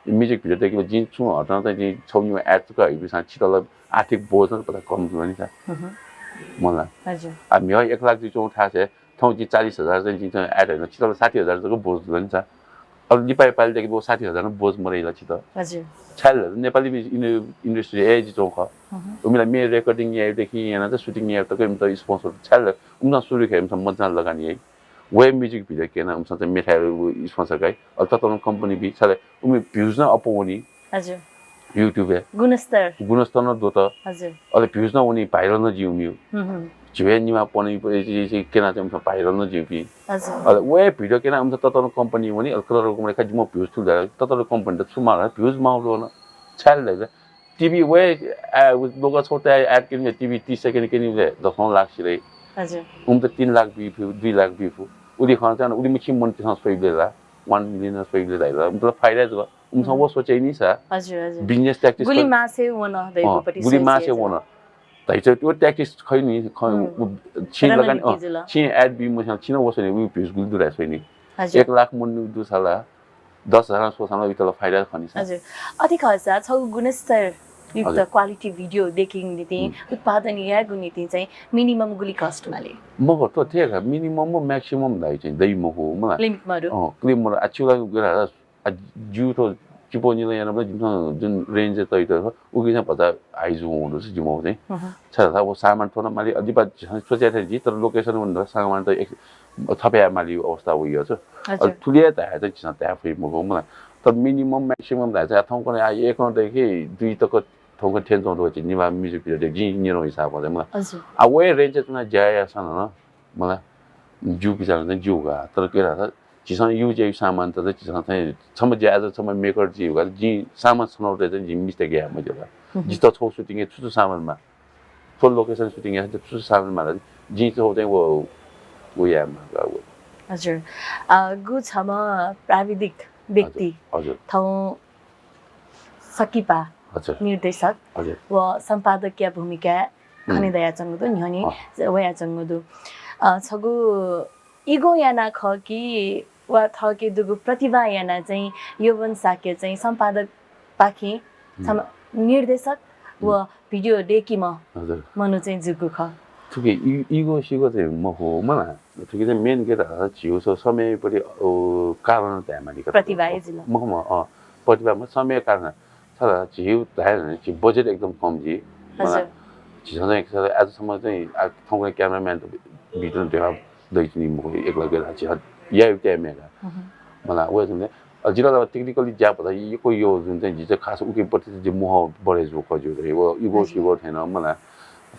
music video देके जिं छु हटन त जिं छौ नि ad का है, बिसा छितल आर्थिक बोझ न पता कम जुनि सा। मला। हजुर। आ, म्यव एक लाख जि चौ था से, थौं जि चालीस हजार चाहिँ जि चाहिँ ad है न, छितल साठी हजार जक बोझ जुनि सा। अब लिपाई पाली देखे वो साठी हजार न बोझ मरैला छित। हजुर। छाय् नेपाली industry ए जि चौ ख। उमिला मे recording याये देखि याना त shooting याये तक उमित sponsor छाय् उमित सुरु खे उमित मजा लगानी याइ। वे music video केना उमित चाहिँ मेथाय् sponsor गाइ। अब ततन company बी छाय् उमि views न अप्वः वनी। हजुर। YouTube ए। गुणस्तर। गुणस्तर न दोत। हजुर। अले views न वनी viral न जिउ मिउ। झिउ निमा पनी केना चाहिँ उमित viral न जिउ पि। हजुर। अले वे video केना उमित ततन company वनी, अले कलर company खा जिम views थुल दा, ततन company त छु माल, views माउ लो न। छाय् ला TV वे, आ, लोग छोटे ad केनी TV तीस second केनी ले दसौं लाख सिले। हजुर। उमित तीन लाख बी फु, दुई लाख बी फु। उली खन चाहिँ उली मिछि मन तिसं सोइबले ला, one million सोइबले ला, मतलब फाइदा जुल। उमिसं वो सोचे नि सा। हजुर, हजुर। Business tactics गुली मासे वन दैगु पति गुली मासे वन। तैच वो tactics खै नि, खै, छि लगानी, छि ad बी मसा, छि न वो सोनी, उ views गुली दुराय सोनी। हजुर। एक लाख मन दु साला, दस हजार सोसाना इतल फाइदा खनि सा। हजुर। अति खसा छौ गुणस्तर युक्त quality video देकिङ निति उत्पादन यागु निति चाहिँ minimum गुली cost माले। मखु त ठेक, minimum म maximum दाइ चाहिँ दै मखु मला। Limit मरु। अँ, claim मरु। आ, छिला गरा आ, जिउ थो चिपो निल याना बला जिमिसं जुन range तइ त उकी चाहिँ भचा high जु हुँदु छ जिमो चाहिँ। छाय् धाःसा वो सामान थोना माली अधिपा सोचे थे जि, तर location वन सामान त एक थपे माली अवस्था वइ छ। हजुर। अ, थुलिया धाये त जिसं धाये फइ मखु मला। तर minimum maximum धाये चाहिँ थौंकन आ एक देखि दुई तक थौंकन थें चौं दो चाहिँ निमा music video दे जि निरो हिसाब व मला। हजुर। आ वे range तुना ज्या या सन न मला। जिउ बिचार चाहिँ जिउ का। तर के धाःसा झीसं use याइगु सामान त झीसं चाहिँ छम्ह ज्याझ्वः छम्ह maker जिउ का, जिं सामान छनौट यायेत जिं mistake याये मज्यू का। जितः छौ shooting याये छु छु सामान माः, थ्व location shooting याये छु छु सामान माः, जिं छौ चाहिँ व, व याये माः का व। हजुर। अ, गु छम्ह प्राविधिक व्यक्ति हजुर, हजुर। थौं सकिपा हजुर। निर्देशक हजुर। व सम्पादकया भूमिका खने दयाच्वंगु दु, न्ह्यःने वयाच्वंगु दु। अ, छगू ego याना खः कि वा थःके दुगु प्रतिभा याना चाहिँ यौवन शाक्य चाहिँ सम्पादकपाखें छम्ह निर्देशक व video देकिम्ह हजुर। मनू चाहिँ जूगु खः। थुके इ-, ego सिगो चाहिँ मखु मला। थुके चाहिँ main के धाःसा झीगु स-, समय परि, ओ, कारण धायेमाली का। प्रतिभा हे जुल। मखु म, अ, प्रतिभा म समय कारण। छाय् झीगु धाये भने झी budget एकदम कम जि। मला। हजुर। झीसं चाहिँ एक साथ आज सम्म चाहिँ आ, थौंकन्हय् cameraman त भित्र ढेवा दइचिनी मखु, एक लगे ला झी यायु time का। मला, व चाहिँ अ, जिला ला technically ज्या पता यक्व यो जुन चाहिँ जि चाहिँ खास उके पति जि मोह बढे जु खजु रे। व ego हजुर। सिगो थेन मला।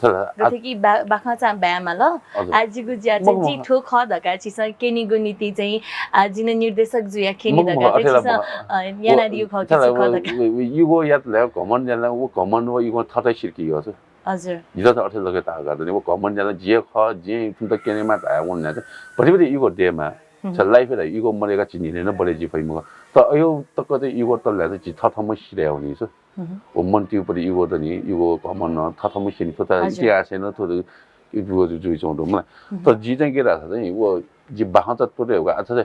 छाय् आ, गथे कि बा-, बाखं चाहिँ ब्यामा ल। हजुर। आ जिगु ज्या चाहिँ मखु, जि मखु। थ्व खः धका छिसं केनिगु निति चाहिँ आ जिन निर्देशक जुया केनि मखु, मखु, धका चाहिँ अथेला छिसं, मखु। अ, याना दिउ खः कि छाय् छु खः व, धका। व, व, ego यात ला घमण्ड यात ला व घमण्ड व ego थतै सिर्की यो छ। हजुर। जिला त अथे लगे ताः का दनि, व घमण्ड यात ला जे खः, जे थुन त केनेमा धाया वन यात। भति भति ego देमा। छ life-य् ला ego मदय्‌काः झी न्हिनय् नं बढे जुइ फइ मखु। तर अय् तक चाहिँ ego तल ल्हाय्‌सा झी थःथःम्हं सिधये वनी सु। व मन्त्रीपट्टि ego दनि, ego घमण्ड थःथःम्हं सिधे नि, थ्व त इतिहासय् नं थ्व त ego जुइच्वंगु दु मला। तर जि चाहिँ गय् धाःसा चाहिँ व जि बाखं त त्वःते का। अच्छा,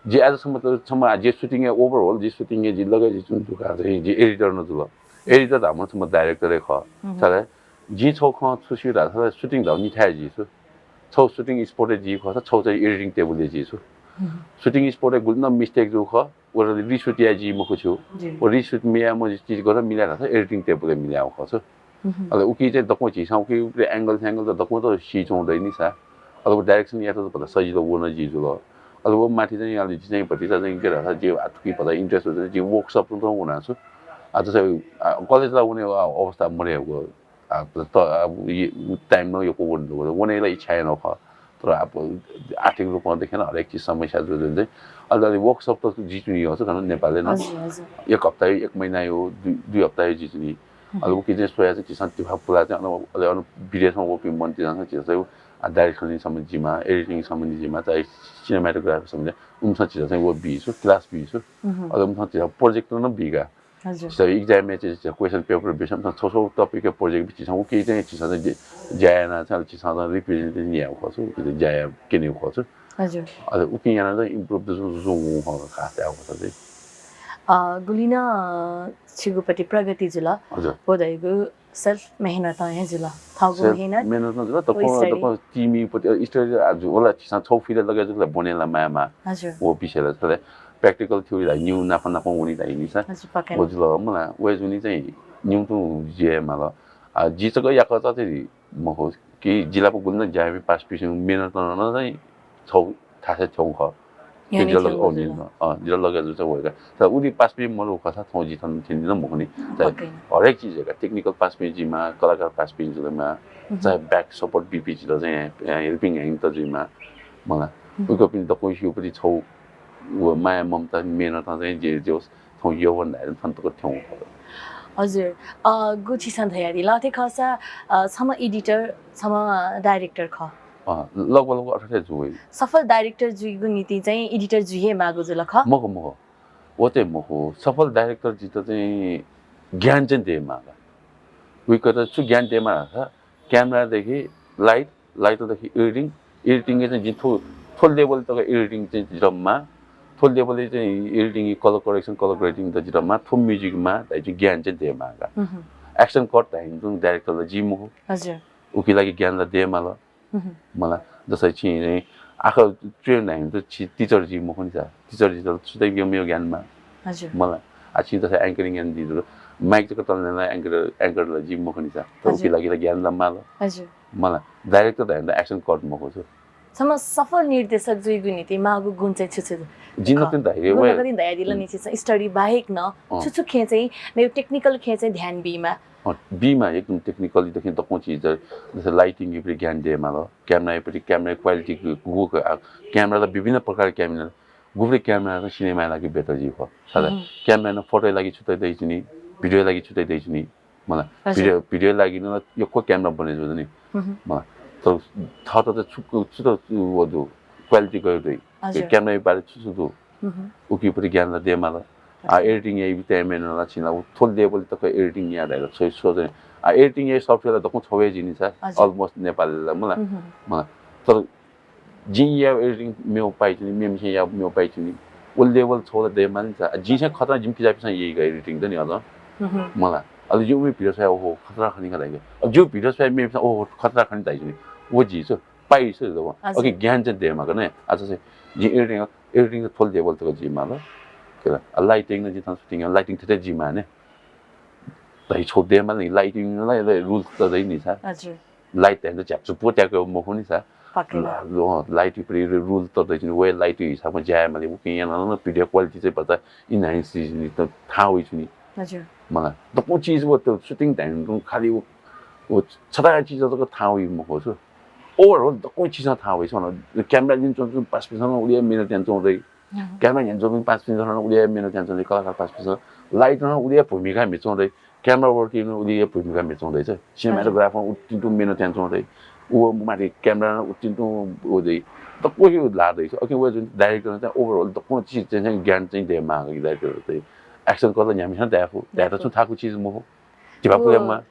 जि as a मतलब छम्ह जि shooting-य् overall जि shooting-य् जि लगे जि जुन दुका चाहिँ जि editor नं जुल। Editor धाःम्ह छम्ह director हे खः। छाय् जिं छौ खँ छु स्यू धाःसा shooting धाःगु निथाय् जि छु। छौ shooting spot-य् जि खःसा छौ चाहिँ editing table-य् जि छु। Shooting spot-य् गुलि नं mistake जू खः, व reshoot याये जि मखु छु। व reshoot मयाःम्ह चिज गन मिलाये धाःसा editing table-य् मिलायेगु खः छु। अले उकी चाहिँ दक्वं झीसं उकी उपरि angle स्याङ्गल त दक्वं त सीच्वंगु दइ नि सा। अले व direction यायेत त भचा सजिलो व नं जि जुल। अले व माथि चाहिँ अले जि चाहिँ भतिचा चाहिँ गय् धाःसा जि आ थुकी भचा interest जू, जि workshop तुं वना छु। आ, जस्तै, आ, college ला वने अवस्था मदय्‌गु। आ, त, आ, time नं यक्व वने दु, वने ला इच्छा याना खः। तर अब आर्थिक रूपमा देखें हरेक चिज समस्या जुइगुलिं चाहिँ अले, अले workshop त जि तुं याना छु, खन नेपालय् नं। हजुर, हजुर। एक हप्ता, एक महिना यो, दुई, दुई हप्ता यो जि तुं नि। अले उकी चाहिँ स्वया चाहिँ झीसं तिफा पुला चाहिँ अन, अले अन विदेशमा वःपिं मन्त्रीतय्‌सं झीसं चाहिँ, आ, direction सम्बन्धी जिम्मा, editing सम्बन्धी जिम्मा, चाहे cinematography सम्बन्धी, उमिसं झीसं चाहिँ व बी छु, class बी छु। अले उमिसं झीसं project नं बी का। हजुर। झीसं exam-य् चाहिँ झीसं question paper बिस्यां छौ छौ topic-य् project बी, झीसं उकी चाहिँ झीसं चाहिँ ज्या याना चाहिँ झीसं चाहिँ representation यायेगु खः छु, उकी चाहिँ ज्या याना क्यनेगु खः छु। हजुर। अले उकी याना चाहिँ improve जू जू खः खास यायेगु खः चाहिँ। अ, गुलि नं छिगुपट्टि प्रगति जुल। हजुर। व धइगु self मेहनतं हे जुल। थःगु self मेहनत मेहनतं जुल, व दक्वं, study। दक्वं team-पट्टि, अ, study आ जू, वला झीसं छौ field लगे जू ला बने ला मायेमा। हजुर। व विषय ला थले practical theory ला न्यू नाप नाप वनी धाइ नि सा। हजुर, पक्का। व जुल मला, व जुनि चाहिँ न्यू तुं ज्या माल। आ, जि जक याकःचा चाहिँ मखु कि जि ला गुलि नं ज्या याःपिं पासापिंसं मेहनतं नं चाहिँ छौ थासय् थ्यंगु खः। न्ह्यःने जितः लगे, थ्यंगु अँ, जुल। जितः लगे जूसा वय्‌कः। तर उलि पासापिं मरु खःसा थौं जि थन थ्यने नं मखुनि। चाहे पक्कै। हरेक चिज का, technical पासापिं जिम्मा, कलाकार पासापिं जुल मा, चाहे back support बीपिं जितः चाहिँ, अ, helping hand त जुइमा, मला। उइकपिं दक्वं स्यूपट्टि छौ व माया ममता मेहनतं चाहिँ जे, जे होस्, थौं यौवन धाये थन तक थ्यंगु खः। हजुर, अ, गु छिसं धयादिल, अथे खःसा, अ, छम्ह editor, छम्ह director खः। अँ, लगभग, लगभग अथे जू वइ। सफल director जुइगु निंतिं चाहिँ editor जुइ हे माःगु जुल खः? मखु, मखु। व चाहिँ मखु। सफल director जुइत चाहिँ ज्ञान चाहिँ दयेमाः का। उइकत छु ज्ञान दयेमाः धाःसा camera देखि light, light देखि editing, editing-य् चाहिँ जिं थ्व, थ्व level तक editing चाहिँ जितः माः, थ्व level-य् चाहिँ editing, color correction, color grading त जितः माः, थ्व music माः धाइ चाहिँ ज्ञान चाहिँ दयेमाः का। Action cut धाइ नि तुं director ला जि मखु। हजुर। उकी लागि ज्ञान ला दयेमाल। मला, जस्तै छिं आखः train धाइ नि त छि teacher जि मखु नि सा। Teacher जितः सुतै मेव ज्ञान माः। हजुर। मला, आ छिं जस्तै anchoring याना जि त mic जक तल न्यना anchor, anchor ला जि मखु नि सा। त उकी लागि ला ज्ञान ला माल। हजुर। मला, director धाइ नि त action cut मखु छु। छम्ह सफल निर्देशक जुइगु निंतिं माःगु गुण चाहिँ छु छु? जिं नकतिनि धयादिल नि छिसं, study बाहेक नं छु छु खँय् चाहिँ, मेव technical खँय् चाहिँ ध्यान बीमाः। अँ, बीमाः, एकदम technical देखि दक्वं चिज, जस्तै lighting-य् पट्टि ज्ञान दयेमाल, camera-य् पट्टि, camera quality गु, गु, आ, camera ला विभिन्न प्रकार camera, गुपट्टि camera त सिनेमाया लागि better जुइ खः। सायद camera नं photo-या लागि छुट्टै दइ छु नि, video-या लागि छुट्टै दइ छु नि। मला, हजुर। Video, video-या लागि नं यक्व camera बने जू नि। मला, तर थःत त छु, छु त व दु, quality गयो दइ। हजुर। Camera-या बारे छु छु दु। उकी पट्टि ज्ञान ला दयेमाल। आ, editing याइबि time-य् नं ला छिं ला उ थ्व level तक editing याये धाइ ला, छौ, छौ चाहिँ, आ, editing याइ software ला दक्वं छौ हे जुइ नि सा, हजुर। Almost नेपालय् ला मला। मला, तर जिं याइबि editing मेव पाइ छु नि, मेम्हस्यां याइबि मेव पाइ छु नि। उ level छौ ला दयेमाल नि सा। आ, जिं चाहिँ खतरा जिमि किजापिंसं याइगु editing दनि अझ। मला, अले जिं उमि video स्वया, ओहो, खतरा खनि का धाइगु। अब जिगु video स्वया मेपिंसं, ओहो, खतरा खनि धाइ छु नि। व जुइ छु। पाइ छु दु। हजुर। OK, ज्ञान चाहिँ दयेमाः का ने। आ, जस्तै, जिं editing, editing त थ्व level तक जुइमाल। के ला, आ, lighting नं जिं थन shooting, lighting थथे जुइमाः ने। धाइ छौ दयेमाल नि, lighting नं ला, ला rule त दइ नि सा। हजुर। Light धाइ नि त झ्याप्चुप्पु त्याके मखु नि सा। पक्कै। ल, ल, light पट्टि rule त दइ नि, व light हिसाबमा ज्या यायेमाल, उकिं याना नं video quality चाहिँ भचा enhance जुइ नि, त थाहां वइ छु नि। हजुर। मला, दक्वं चिज व त shooting धाइ नि त खालि व, व छता चिज तक थाहां वइ मखु छु। Overall दक्वं चिजं थाहां वइ छु। Camera लिन च्वंपिं पासापिंसं नं उलि हे मेहनत याना च्वंगु दइ। Camera न्ह्यःने च्वंपिं पासापिंसं नं उलि हे मेहनत याना च्वंगु दइ। कलाकार पासापिंसं light नं उलि हे भूमिका म्हिच्वंगु दइ। Camera working नं उलि हे भूमिका म्हिच्वंगु दइ छु। Cinematographer नं उतिंतुं मेहनत याना च्वंगु दइ। व माथि camera नं उतिन तुं व दइ। दक्व हे ला दइ। अकिं व जुन director चाहिँ overall दक्व चिज चाहिँ, चाहिँ ज्ञान चाहिँ दयेमाः कि director चाहिँ। Action कत न्ह्याम्ह न्ह्याम्ह धायेफु, धायेत छु थाकु चिज मखु। धिबा व पुलेमा।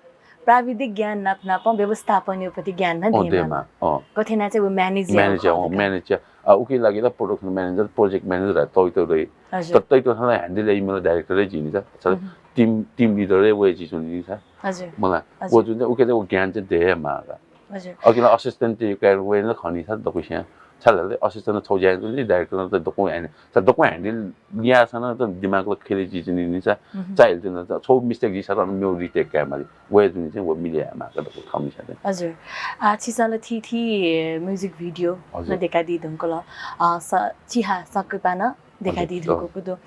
प्राविधिक ज्ञान नाप नापं व्यवस्थापन उपति ज्ञान नं अँ, दयेमाः। दयेमाः, अँ। कथेना चाहिँ व manage manage, अँ, manage। आ, उके लागि त production manager, project manager धाये तौइत दइ। हजुर। त तौइत थाना handle याइ मला director हे जिनि त। अच्छा, हम्म। Team, team leader हे वये जि जुनि नि त। हजुर। मला, हजुर। व जुन चाहिँ उके चाहिँ व ज्ञान चाहिँ दयेमाः का। हजुर। अकिला assistant चाहिँ काय वये न खनि त दक्वस्यां। छाय् धाःसा assistant छौ ज्या जुन नि director त दक्व handle, त दक्व handle लिया सन त दिमाग ल खेले जि जुनि नि त। हम्म। चाइल जुन त छौ mistake जि सर मेउ retake काय माली। वये जुन चाहिँ व मिले माः का दक्व खमि छाते। हजुर। आ, छिसं ल थीथी music video हजुर। न देखादी धुंकल। आ, स-, चिहा संकिपा न देखादी हजुर। धुंकल कुदो।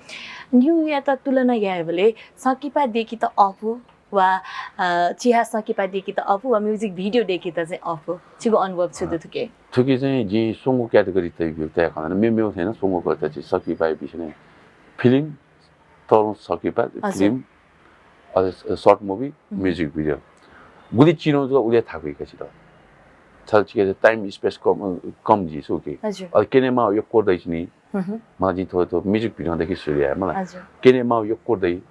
न्यू या त तुलना याये बले संकिपा देखि त अफु वा, अ, चिहा संकिपा देखि त अफु वा music video देखि त चाहिँ अफु। छिगु अनुभव छु दु अँ। थुके? थुके चाहिँ जि सुंगु category तय, तय खना। मे, मेउ थें सुंगु करता चाहिँ संकिपा विषय नै। Film, तरुण संकिपा, हजुर। Film, अझ short movie, हम्म। Music video। गुलि चिनो जुल उले थाकुइ का छित। छल चिके time space कम, कम जि सुके। हजुर। अ, केनेमा यक्व दइ चिनि। हम्म। मला जिं थ्व, थ्व music video देखि सुरु याये मला। हजुर। केनेमा यक्व दइ।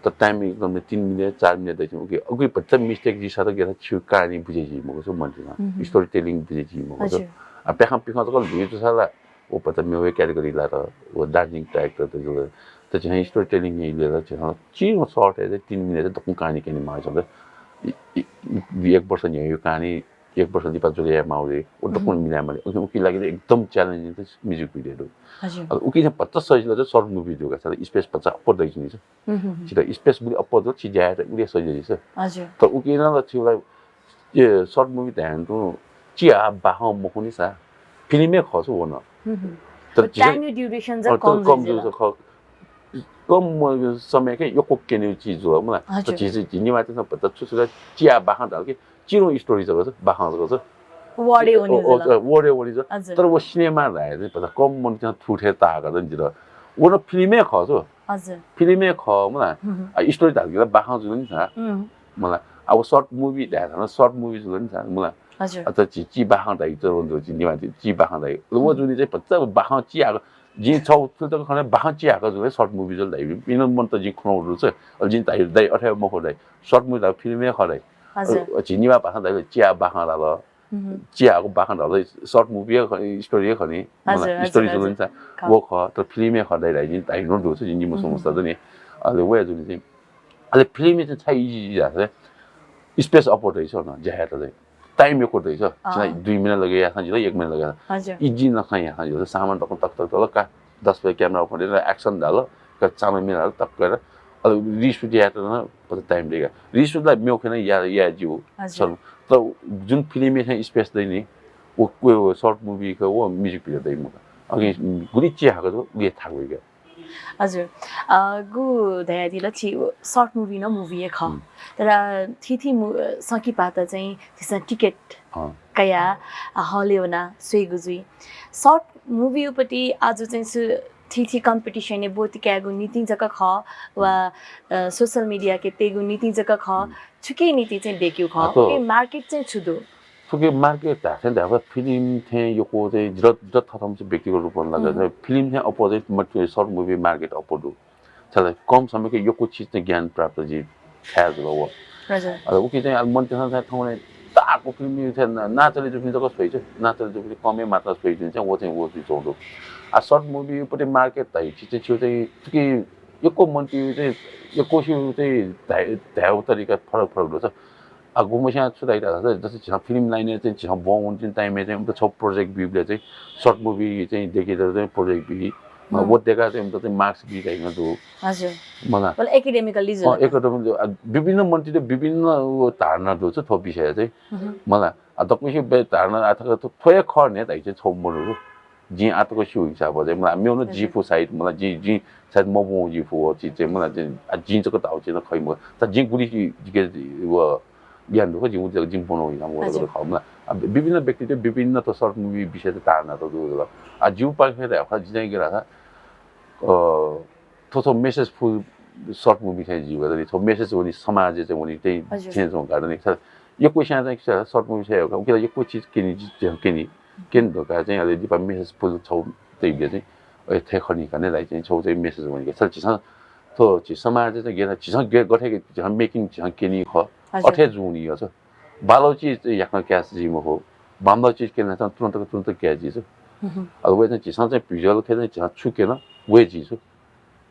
त time एकदम तीन मिनेट, चार मिनेट दइ चिनि। उके, उके भत्ता mistake जि साथ गेला छु कहानी बुझे जि मखु सु मन तिना। हम्म। Storytelling बुझे जि मखु सु। हजुर। आ, प्याखं पिखं त कल भिउ त साला। व पता मेउ category ला त, व दार्जिलिङ director त जुल। त झन् storytelling हे ले त झन् चिनो short हे तीन मिनेट दक्व कहानी केनेमाः जुल। इ, इ, एक वर्ष न्ह्यः कहानी, एक वर्ष लिपा जुल याये माउ रे, व दक्व हम्म। मिलाये माली। उके, उके लागि त एकदम challenging त music video दु। हजुर। अब उके चाहिँ भत्ता सजिलो त short movie दु का, साला space भत्ता अप्पर दइ चिनि। हम्म, हम्म, हम्म। छित space गुलि अप्पर दु, छि ज्या त उले सजिलो छ। हजुर। त उके न ल छिला ए, short movie धायेन तुं चिहा बाखं मखुनि सा। Film हे खः छु व न। हम्म, हम्म। तर व झी time या duration अ, जक तर कम कम जुइ जुल। जुल ख-, कम म-, समय के यक्व केने चिज जुल मला। हजुर। त झी, झी, झी निमा चाहिँ पता छु छु चिहा बाखं धाल कि चिनो story जक छ, बाखं जक छ। Word हे वनी ओ, ओ, जुल। Word हे वनी जुल। हजुर। तर व सिनेमा धाये चाहिँ पता कम मन चाहिँ थुथे ताक त जिर। व न film हे खः छु। हजुर। Film हे खः मला। हम्म, हम्म। आ, story धाल कि बाखं जुल नि सा। हम्म। मला, अब short movie धाये धुन, short movie जुल नि सा, मला। हजुर। अत छि, छि बाखं धाइ, त वन छि निमा छि, छि बाखं धाइ। ल, व हम्म। जुनि चाहिँ भत्ता बाखं चिहाक, जिं छौ थुल तक खने बाखं चिहाक जुल short movie जुल धाइ। पिन मन त जिं खनौ रु छ। अब जिं धाइ, धाइ, अथे मखु धाइ। Short movie धाइ, film हे खः धाइ। हजुर। अ, छि निमा बाखं धाइ, चिहा बाखं धाल। हम्म। चिहाक बाखं धाल, short movie हे खनि, story हे खनि। हजुर, मला, हजुर, story हजुर। जुल नि सा, खः। व खः, तर film हे खः धाइ, धाइ, जिं धाइ नु दु छ, जिं निमा हम्म। समस्या दनि। अले व जुनि चाहिँ अले film चाहिँ छाय् easy धाःसा space अप्पर दइ छु न, ज्या यायेत चाहिँ। Time यक्व दइ छु। अँ। छिला दुई मिनेट लगे याःसां जिल, एक मिनेट लगे याःसां। हजुर। Easy नखं याःसां जिल, सामान दक्व तक तक तक का, दस बजे camera open दे, action धाल, का चामडा मिलाल, तक कर। अले reshoot यायेत न, पता time दइ का। Reshoot ला मेउ खने या, या जिउ। हजुर। सर, त जुन film चाहिँ space दइ नि, व, व, व short movie का, व music video दइ मखु का। अघि गुलि चिहाक दु, उके थाकुइ का। हजुर। अ, गु धयादिल छि short movie न movie हे खः। हम्म। तर थीथी मु-, संकिपात चाहिँ छिसं ticket अँ। कया, अ, hall हे वना स्वयेगु जुइ। Short movie उपति आजु चाहिँ सु-, थीथी competition हे ब्वति कायेगु निंतिं जक खः वा, हम्म। अ, social media के तेगु निंतिं जक खः। हम्म। छुके निंतिं चाहिँ बेक्यु खः? आ, त उके market चाहिँ छु दु? थुके market धाःथें धाःसा film थें यक्व चाहिँ जित, जित थथम चाहिँ व्यक्तिगत रूपं लाग हम्म। चाहिँ film थें अप्वः चाहिँ मत-, short movie market अप्वः दु। छाय् कम समय के यक्व चिज चाहिँ ज्ञान प्राप्त जि थाय् जुल व। हजुर। अ, उके चाहिँ अले मन तेसं चाहिँ थौंने ताको film थें ना, नाचले जुपिं जक स्वइ छु, नाचले जुपिं कमे मात्रा स्वइ जुन चाहिँ व चाहिँ व चाहिँ चौ दु। आ, short movie पति market धाइ चिज चाहिँ छु चाहिँ थुके यक्व मन्ति चाहिँ यक्व सिउ चाहिँ धाये, धायेगु तरिका फरक फरक दु छ। आ, गुम्हस्यां छु धाइ धाःसा, जस्तै झीसं film line-य् चाहिँ झीसं ब्वं वंतिनि time-य् चाहिँ उमित छगू project बीबलय् चाहिँ short movie चाहिँ देखि त चाहिँ project बी। हम्म। व देका चाहिँ उमित चाहिँ marks बी धाइगु दु। हजुर। मला। Well, academically जुल अँ, त। Academic, आ, विभिन्न मन्तित विभिन्न व धारणा दु छ थ्व विषय चाहिँ। हम्म। मला। आ, दक्वसित बे धारणा आ थक थ्व, थ्व हे खः ने धाइ चाहिँ छगू मरु। जिं आतक स्यू हिसाबं चाहिँ मला मेगु नं हजुर। जिफु side मला जि, जिं side मब्वं जिफु व चिज चाहिँ मला चाहिँ, आ, जिं जक धाउ चाहिँ खइ मखु। त जिं गुलि जि, जिके व ज्ञान दु, जिं उजक जिं ब्वनाउ हिसाबं व हजुर। खः मला। आ, विभिन्न व्यक्तित विभिन्न त short movie विषय त धारणा त दु। आ, जिउ पाखे त खः जि चाहिँ गेला था, अ, थ्व, थ्व message फु short movie चाहिँ जिउ त थ्व message वनी समाज चाहिँ वनी चाहिँ हजुर। Change व गार्डन एक छ। यक्व स्यां चाहिँ short movie छाय् का उकिला यक्व चिज क्यनी, झीसं क्यनी, क्यने धुंकाः चाहिँ अले लिपा message पुल छौ तइबे चाहिँ अ थ्व खनी का ने लाइ चाहिँ छौ चाहिँ message वनी का। सर झीसं थ्व झी समाज चाहिँ गेना झीसं गे गथे झीसं making झीसं क्यनी ख। हजुर। अथे जुनि यो छ। बालो चिज याकन क्यास जी मखो। बामलो चिज क्यना चाहिँ तुरन्त तुरन्त क्यास जी छ। हम्म। अब वे चाहिँ झीसं चाहिँ visual खे चाहिँ झीसं छु क्यन वे जी छ।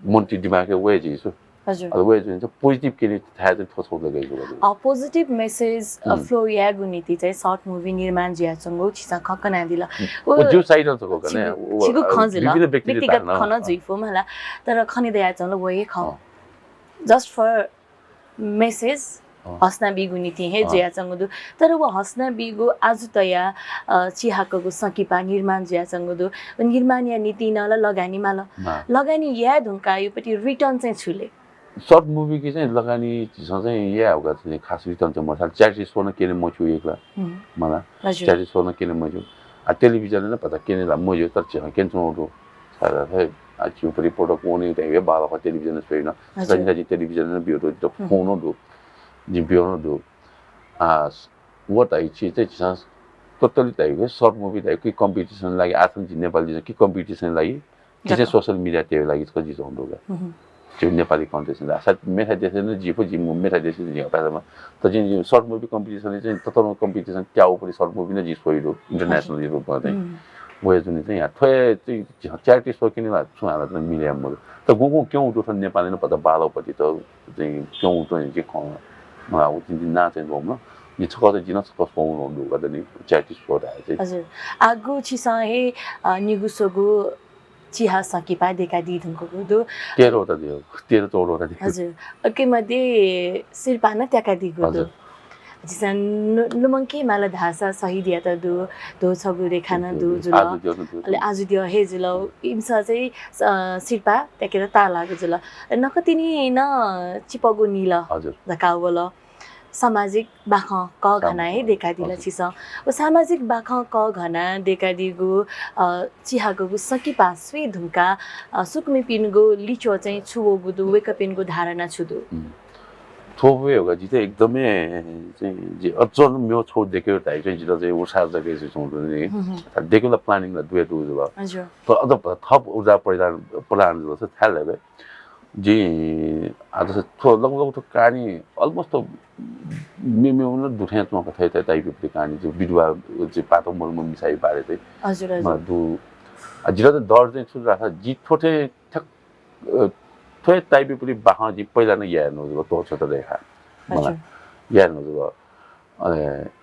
मन ति दिमाग वे जी छ। हजुर। अब वे चाहिँ positive क्यनी थाय् चाहिँ थ्व छौ लगे जु। अ, positive message, अ, हम्म। Flow यायेगु निति चाहिँ short movie निर्माण जुयाच्वंगु छिसं खँ कनादिल। हम्म। व, व जो side नं छको कने, छिगु, व, छिगु अ, खँ जुल। विभिन्न व्यक्तिले व्यक्तिगत धारणा। खँ जुइफु मला, तर खने दयाच्वंल व हे खँ। अँ। Just for message, अँ। हसना बीगु निति हे अँ। जुयाच्वंगु दु। तर व हसना बीगु आजु तया, अ, चिहाकगु संकिपा निर्माण जुयाच्वंगु दु। व निर्माणया निति नं ल लगानी माल। मा। लगानी याये धुंकायुपति return चाहिँ छु ले? Short movie कि चाहिँ लगानी झीसं चाहिँ याये हौका चाहिँ खास return चाहिँ मसाल charity show नं क्यने मच्यू एकला। हम्म। मला। हजुर। Charity show नं क्यने मच्यू। आ, television नं पता क्यने ला मज्यू, तर झीसं क्यने च्वंगु दु। सारा हे, आ, झीउपरि product owning त हे बाला ख television स्वइन। हजुर। सजिता झी television नं बियो दु, त हम्म। फोन नं दु। झी बियो नं दु। आ, व त हे छि चाहिँ झीसं totally त हे short movie त हे कि competition लागि आथन झी नेपाली कि competition लागि कि चाहिँ जक। Social media तेवे लागि छकः जिं च्वंगु दु का। हम्म। झी नेपाली competition ला। सायद मेथा देशय् नं जिफु, जि मेथा देशय् नं जि अपाय्‌सम्म। त जिं short movie competition चाहिँ ततःधंगु competition त्याउपरि short movie नं जिं स्वइ दु, international हजुर। रूपमा चाहिँ। हम्म। वया जुनि चाहिँ या थ्व हे चाहिँ charity show क्यने ला छुं हाला त मिले मदु। त गुगुं क्यं दु थन नेपाली नं पता बालोपति त चाहिँ क्यं दु चाहिँ खँ। म उ चाहिँ ना चाहिँ दोम न। नि छकः त जिं छकः स्वंगु दु का त नि charity show धाये चाहिँ। हजुर। आगु छिसं हे, अ, निगू स्वगु चिहा संकिपा देकादी धुंकूगु दु। तेह्र वटा दियो, तेह्र चौध वटा दियो। हजुर। उके मध्ये सिरपाः नं त्याकादीगु दु। हजुर। झीसं नु-, लुमंके माल धाःसा शहीदयात दु, धो छगू रेखा नं दु जुल। आजु दियो नं दु। अले आजु दियो हे जुल। इमिसं चाहिँ, अ, सिरपाः त्याकेर ताःलाःगु जुल। नकतिनि नं चिपगु निल हजुर। धकाः वल। सामाजिक बाखं कघना हे देकादिल छिसं। व सामाजिक बाखं कघना देकादीगु, अ, चिहाकःगु संकिपा स्वये धुंकाः, अ, सुकुमिपिनिगु लिच्वः चाहिँ छु वःगु दु, वय्कःपिनिगु धारणा छु दु? हम्म। थ्व वय् हःगु जितः एकदमै चाहिँ जि अझ मेव छौ देकेगु धाइ चाहिँ जितः चाहिँ उत्साह जक जुइच्वंगु दु नि। हम्म, हम्म। देकेगु ला planning ला दुया दु जुल। हजुर। तर अझ थप ऊर्जा प्रदान, प्रदान जुल छ थाय् लाइबे। जिं आः जस थ्व लगभग थ्व कहानी almost थ्व मेमेगु नं दुथें च्वंक थथे type-या कहानी जि विधवा जि पातो मरुम्ह मिसाया बारे चाहिँ हजुर, हजुर। दु। आ, जितः चाहिँ डर चाहिँ छु धाःसा जि थ्व थें ठ्याक्क, अ, थ्व हे type-या बाखं जि पहिला नं याये नं जुल, तःछ्वत रेखा। हजुर। मला याये नं जुल। अले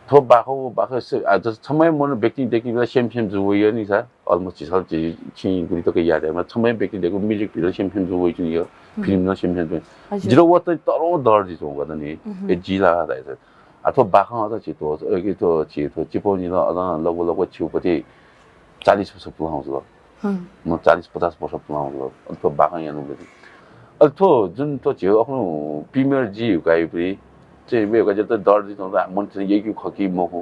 थ्व बाखं, व बाखं से, आ, जस छम्ह मनू व्यक्ति देकी बेला same same जू वइ नि सा, almost झीसं झी छिं गुलि तक याये दयेमा, छम्ह व्यक्ति देकु music भित्र same same जू वइ नि यो, हम्म। Film नं same same जू। हजुर। जितः व चाहिँ तःधं डर जुइच्वंगु का नि, हम्म। ए जि ला धाइ। आ, थ्व बाखं अझ झी थ्व, अ, कि थ्व झी थ्व चिपौ निल अझ लगभग लगभग छिउपति चालिस वर्ष पुलां जुल। हम्म। म चालिस पचास वर्ष पुलां जुल। अले थ्व बाखं यानु बेला। अले थ्व जुन थ्व झीगु अखनु premiere जुइगु का इपिं चाहिँ वय्कःयात डर जुइच्वंगु का, मनूतय्सं यय्कू खः कि मखु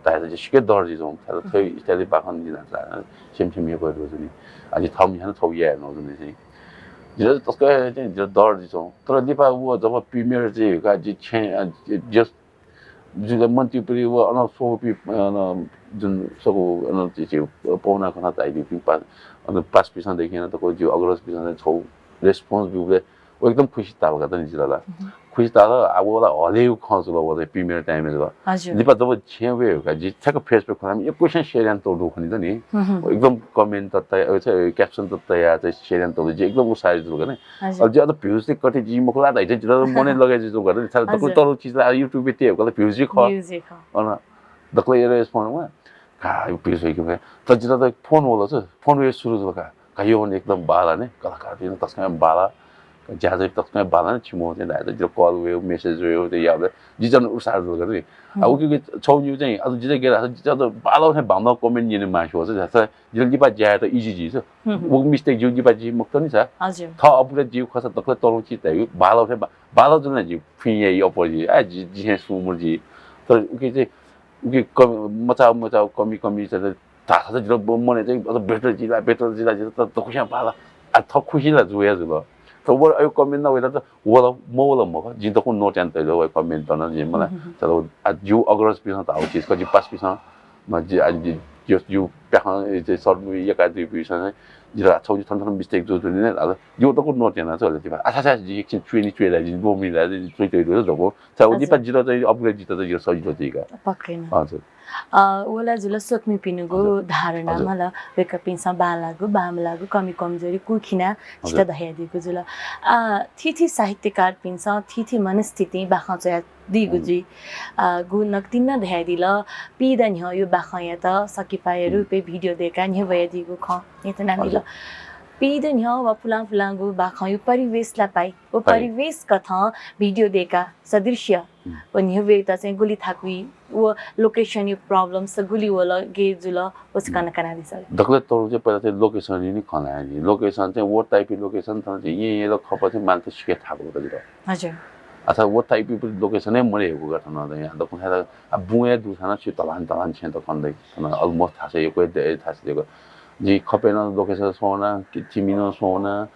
धायेत जि सिक्क डर जुइच्वंगु का। तर थ्व style बाखं जिं धाःसा same same यक्व दु जुनि। आ जि थःम्हं नं थ्व याये नं जुनि चाहिँ। जितः तसकं चाहिँ जितः डर जुइच्वंगु। तर लिपा व जब premiere जुइगु का जि छेँ, अ, जि, जि जुल मन्त्रीपुरी व अन स्वपि, अन जुन सगु अन चि, चि पौना खना ताइदिपिं पा-, अन पास पिसं देखिन तक जि अग्रज पिसं छौ response बिउबले व एकदम खुसी ताल का त नि जितः ला। हम्म। खुसी ताल, आ, व ला हलेउ खँ जुल, व premiere time जुल। हजुर। लिपा जब छेँ वय् का, जि ठ्याक्क Facebook खनाम यक्व स्यां share याना तौ दु खनि त नि। हम्म। व एकदम comment त तया, अ, caption त तया, चाहिँ share याना तौ दु, जि एकदम उत्साहित जुल का नि। हजुर। अब जि अझ views चाहिँ कति जि मखुला त, जितः मने लगे जि जुल का नि। साल दक्व हजुर। तरु चिज ला YouTube ते का views जि ख। Views जि ख। अन दक्व एरे response वा। का views वइ कि। त जितः त phone वल छ, phone वये सुरु जुल का। का यो एकदम बाला ने, कलाकार दिन तस्कं बाला। ज्याझ्वः तस्कं बाला ने, छिमो चाहिँ दाइ त जितः call वयो, message वयो, त याबले। जि जन उत्साह जुल का नि। आ, हम्म। उ कि छौ न्यू चाहिँ, अझ जितः गेला, जितः त बाला ने बामला comment निने मासु वल छ, जस्ता जितः लिपा ज्या त easy जि छ। हम्म। व mistake जि लिपा जि मखु त नि छ। हजुर। थ अपुले जि खसा दक्व तरु चिज ताइ, बाला ने बा-, बाला जुन जि फिं या अपर जि, आ, जि, जि हे सुमुर जि। तर उके चाहिँ, उके कम, मचा, मचा, कमी, कमी, चाहिँ धाःसा चाहिँ जितः ब-, मने चाहिँ अझ better जिला, better जिला, जितः त, त खुसी बाला। आ, थ खुसी ला जुया जुल। त व अय् comment नं वय्‌त वल मवल मखु, जिं दक्व note याना तइल वय् comment नं जिं मला। हम्म, हम्म। तर आ, जिगु अग्रजपिसं धाःगु चिज खः, जिगु पासापिसं, म जि, आ, जि, जि, जिगु प्याखं, ए, जे short movie यक्व दुपिसं, जितः छगू थन थन mistake जू धुन नि, आ, जिं दक्व note याना च्वले तिबा। आ, थासय् जि एकछिन च्वय् नि च्वय् ला, जि च्वय् च्वय् ला, जि च्वय् च्वय् ला दक्व। सा उदिपा हजुर। जितः चाहिँ upgrade जितः चाहिँ जितः सजिलो जुइका। पक्कै नं। हजुर। अ, व ला जुल स्वकुमिपिनिगु हजुर। धारणा हजुर। मला, वय्‌कःपिन्सं बांलाःगु, बांमलाःगु, कमी कमजोरी कुखिना छितः हजुर। धयादीगु जुल। अ, थीथी साहित्यकारपिन्सं थीथी मनस्थितिं बाखं च्वयादीगु हम्म। जुइ। अ, गु नकतिनि नं धयादिल, पीदँ न्ह्यःया बाखंयात सकिपाया हम्म। रूपय् video दय्‌काः न्ह्यब्वयादीगु खँ न्ह्यथनादिल। हजुर। पीदँ न्ह्यः वा पुलां पुलांगु बाखंया परिवेश ला पाइ। व पाइ। परिवेश कथं video दय्‌काः सदृश्य हम्म। व न्ह्यब्वयेत चाहिँ गुलि थाकुइ, व location या problems गुलि वल, गय् जुल, व चाहिँ हम्म। कना कनादिसँ। दकलय् तःधंगु चाहिँ पहिला चाहिँ location या नि खँ ल्हाये नि। Location चाहिँ व type या location थन चाहिँ येँ येँय् ला खपा चाहिँ मानय् सिके थाकुगु त जितः। हजुर। अथवा व type या location हे मदय्‌कूगु थन चाहिँ यहाँ दक्व थाय् आ बुँया दुथाना छु तलान तलान छेँ त खन दइ। थन almost थासय् यक्व दइ थासय् यक्व। जिं खपय् नं location स्वना, कि तिमि नं स्वना,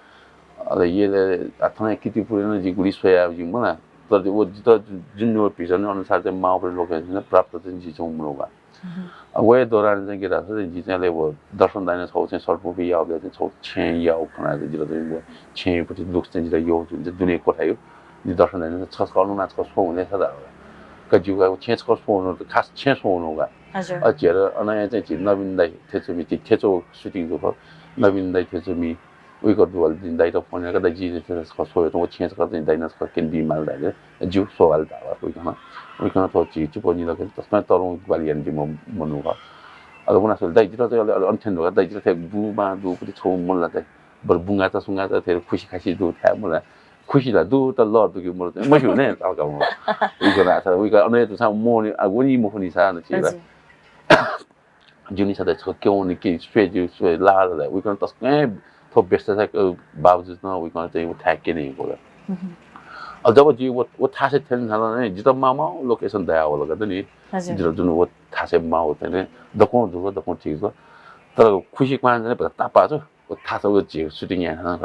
अले येँले आ थन किर्तिपुरय् नं जिं गुलि स्वया जिं मला। तर व जितः जुन व vision अनुसार चाहिँ माःगु location प्राप्त चाहिँ जुइच्वंगु मदुगु। हम्म। अ, वया दौरान चाहिँ के धाःसा चाहिँ जिं चाहिँ अले व दर्शन दाइनं छगू चाहिँ short movie याःगु चाहिँ छगू छेँ याःगु खना चाहिँ जितः चाहिँ व छेँपट्टि look चाहिँ जितः यःगु जुन चाहिँ दुने क्वथायु। जिं दर्शन दाइनं छकः अन नं छकः स्वये हुँ नि सा धाल। का ज्यू का व छेँ छकः स्वये हुँ नि, खास छेँ स्वये हुँ नि का। हजुर। अ, झेर अन चाहिँ झी नवीन दाइ थेचुमि, थेचो shooting जू खः। नवीन दाइ थेचुमि, उइकं दुगु जिं दाइयात phone याका, दाइ, जिं छकः स्वये हुँ नि, व छेँ छकः चाहिँ दाइनं छकः क्यने बी माल धाये। ज्यू, स्वये हुँ धाल उइकं। उइकं थ्व झी चिपो निदँ तसकं तःधंगु ग्वाहालि यानादीम्ह मनू खः। अले व नं स्वल, दाइ, जितः चाहिँ अले, अले अन थें दु का, दाइ, जितः थें बुँ बां दुगुपट्टि छगू मदु ला दाइ। बरु बुंगाःचा सुंगाःचा थें खुसी खासी दु थाय् मला। खुसी ला दु, तर लः दु कि मदु चाहिँ मस्यू ने, ताल का मदु। उइकं ला, उइकं अन हे दुसां मोहनी, आ, वनी मखुनि सा न छि ला। हजुर। ज्यूनि सा दाइ छकः क्यं वनी कि स्वये ज्यू, स्वये ला ला ला। उइकं तसकं थ्व व्यस्तता, अ, बावजुद नं उइकं चाहिँ व थाय् क्यने यंकल। हम्म। अ, जब जि व, व थासय् थ्यन झाल नि, जितः माःमाःगु location दयावल का दनि। हजुर। जितः जुन व थासय् माःगु थें दक्वं दुगु, दक्वं ठीक जुल। तर खुसी क्वहां चाहिँ भचा तापाः छु, व थासय् व झी shooting याये हं।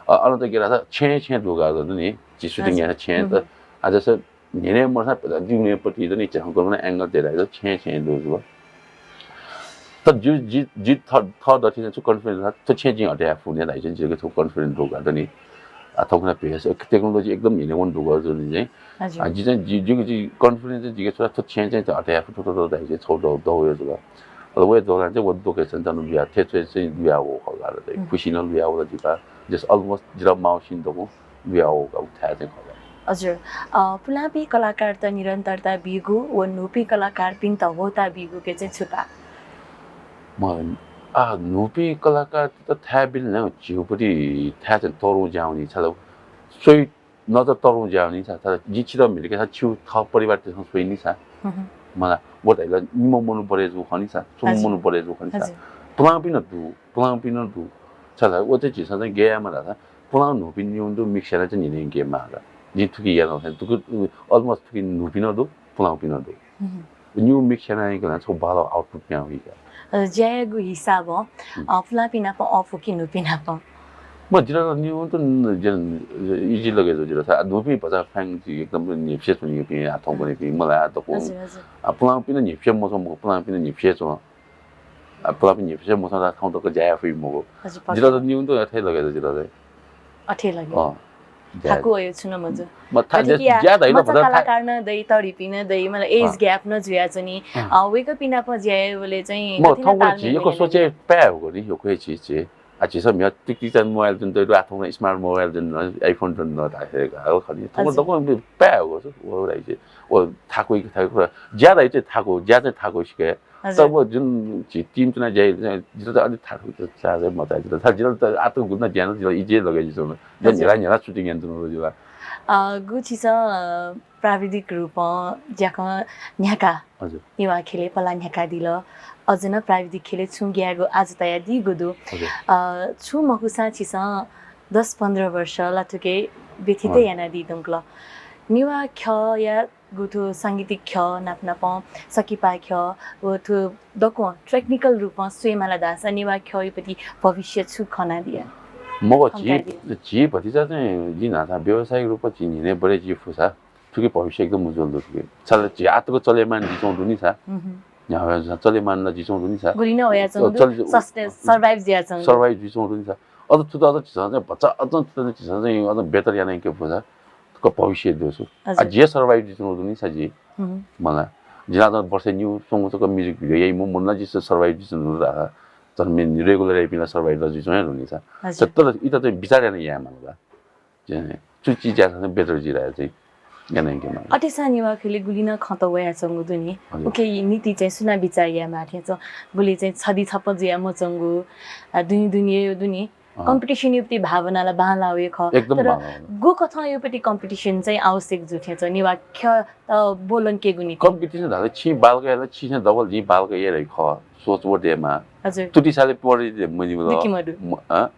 अ, अन त गेला त छेँ छेँ दुगु का दनि, झी shooting हजुर। याये छेँ त। हम्म। आ जस न्ह्यःने मदुसां भचा दुनेपट्टि दनि, झी हंकन angle दय्‌काः छेँ छेँ दुगु जुल। तर जि, जि, जि थः, थः दथुइ छु confidence, थ्व छेँ जिं हटे याये फु नि धाइसे जिके थ्व confidence दुगु का दनि। आ, थौंकन्हय् भेष, technology एकदम न्ह्यःने वने दुगु जुल नि चाहिँ। हजुर। आ, जि चाहिँ, जि, जि, जि confidence चाहिँ जिके छु ला, थ्व छेँ चाहिँ हटे याये फु, थ्व, थ्व, थ्व धाइसे छगू दौ, दौ हे जुल। अले वया दौरान चाहिँ व location चाहिँ लुया, थें च्वय् चाहिँ लुया वःगु खः का ला। हम्म। खुसी नं लुया वल जितः। जस almost जितः माःगुसिनं दक्वं लुया वःगु थाय् चाहिँ खः का। हजुर। अ, पुलांपिं कलाकारत निरन्तरता बीगु व न्हूपिं कलाकारपिन्त वहःता बीगु के चाहिँ छु का? म, आ, न्हूपिं कलाकारत थाय् बिल नं झीगुपट्टि थाय् चाहिँ तःधंगु ज्या वनी, छाय् धाःसा स्वइ नं त तःधंगु ज्या वनी, छाय् धाःसा जिं छितः म्हितेकथं छिगु थः परिवारतय्सं स्वइ नि सा। हम्म। मला, व धाइला निम्ह मनू बढे जू खः नि सा, स्वम्ह हजुर। मनू बढे जू खः नि सा। हजुर। पुलांपिं नं दु, पुलांपिं नं दु। छाय् धाःसा व चाहिँ झीसं चाहिँ गय् यायेमाः धाःसा पुलां न्हूपिं निगू दु, mix यानाः चाहिँ न्ह्यःने यंके माः का। जिं थुकी यानागु थें, थुकी, almost थुकी न्हूपिं नं दु, पुलांपिं नं दु। हम्म। निगू mix यानाः यंकल नं छगू बांलाःगु output पिहां वइ का। अ, ज्यायागु हिसाबं, हम्म। अ, पुलांपिं नाप अःपु कि न्हूपिं नाप? म जितः निगू त न-, जन, easy लगे जू जितः। आ, न्हूपिं भचा फ्यां जि एकदम न्ह्यइपुसे च्वनीपिं, आ, थौंकन्हय्‌पिं, मला आ दक्वं। हजुर, हजुर। आ, पुलांपिं नं न्ह्यइपुसे मच्वं, पुलांपिं नं न्ह्यइपुसे च्वं। आ, पुलांपिं न्ह्यइपुसे मच्वं ला थौं तक ज्या याये फइ मखु। हजुर, जितः त निगू त अथे लगे जू जितः। अथे लगे। अँ। ज्या थाकु वयो छु नं मजू। म था-, कथं कि ज्या धाइ न मचा भचा था- कलाकार नं दइ, तःधिपिं नं दइ, मतलब age अँ। gap नं जुयाच्वनी। अँ। अ, वय्कःपिं नाप ज्या यायेबलय् चाहिँ म कथं नं थौंकन्हय् तालमेल झी यक्व याना सोचे जुइ। पाये फुगु नि, यक्व हे चिज छि। आ, झीसं म्हिगः टिकटिक चाहिँ mobile तुं दइ, आ थौंकन्हय् smart mobile तुं, iPhone तुं धाये का, खनी। थौंकन्हय् हजुर। दक्वं पाये फुगु, व धाइ छि। व थाकुइ, थाकुइ, ज्या धाइ चाहिँ थाकु, ज्या चाहिँ थाकु सिके। हजुर। तब जुन झी team च्वना ज्या याइ, जितः त अलिक थाकु त चाहे मचाइ, जितः त, जितः त आतक गुना ज्या न, जितः easy लगे जितः। हजुर। न्ह्यला न्ह्यला shooting याना च्वनागु जितः। अ, गु छिसं, अ, प्राविधिक रूपं ज्याखँ न्ह्याका। हजुर। नेवाः ख्यलय् पला न्ह्याकादिल। अझ नं प्राविधिक ख्यलय् छुं ग्यायेगु आजु तयादीगु दु। हजुर। अ, छुं मखुसां छिसं दस पन्ध्र वर्ष ला थुके व्यतीत हजुर। यानादी धुंकल। नेवाः ख्यःया गु थ्व सांगीतिक ख्यः नाप नापं सकिपा ख्यः व थ्व दक्वं technical रूपं स्वयेमाल धाःसा नेवाः ख्यःयापट्टि भविष्य छु खनादिया? मखु, झी, झी भतिचा चाहिँ जिं न्हाचा व्यावसायिक रूपमा झी न्हिनय् बढे जुइ फुसा, थुकी भविष्य एकदम उज्ज्वल दु थुकी। छाय् ला झी आतक चलेमान जुइच्वंगु दु नि सा। न्ह्याबलें चलेमान ला जुइच्वंगु दु नि सा। गुलि नं वयाच्वंगु दु, चले-, सस्ते-, survive जुयाच्वंगु दु। Survive जुइच्वंगु दु नि सा। अझ थुत अझ झीसं चाहिँ भचा अझ थुत झीसं चाहिँ अझ better याना यंके फुसा, थुकी भविष्य दु छु। आ, हजुर। झी survive जुइच्वंगु दु नि सा झी। मला। जिं ला अझ वर्ष निउ च्वंगु तक music video याइम्ह मनू ला जिं survive जुइच्वंगु दु ला। तर मे regular याइपिं ला survive ला जुइच्वंगु हे दु नि सा। हजुर। तर इमित चाहिँ विचार याना याये माल ला। चाहिँ चुचि ज्यासं better जुइ ला चाहिँ याना यंके माल। अथेसां नेवाः ख्यलय् गुलि नं खँत वयाच्वंगु दु नि। हजुर। उकिया निंतिं चाहिँ सुनां बिचाः यायेमाः थें च्वं, गुलि चाहिँ छधी छप्पँ जुया मच्वंगु, आ, दुने दुने यो दु नि। अँ। Competition यो प्रति भावना ला बांलाः वये खः। एकदम तर बांलाः वये। गुकथं यो प्रति competition चाहिँ आवश्यक जू थें च्वं नेवाः ख्यःत ब्वलंकेगु निंतिं। Competition धाल छिं बालक याल, छिं double जिं बालक याइ खः। सोच व देमा। हजुर। तुति साले पढे दे मनि मला। दुकी मदु। म-, अँ?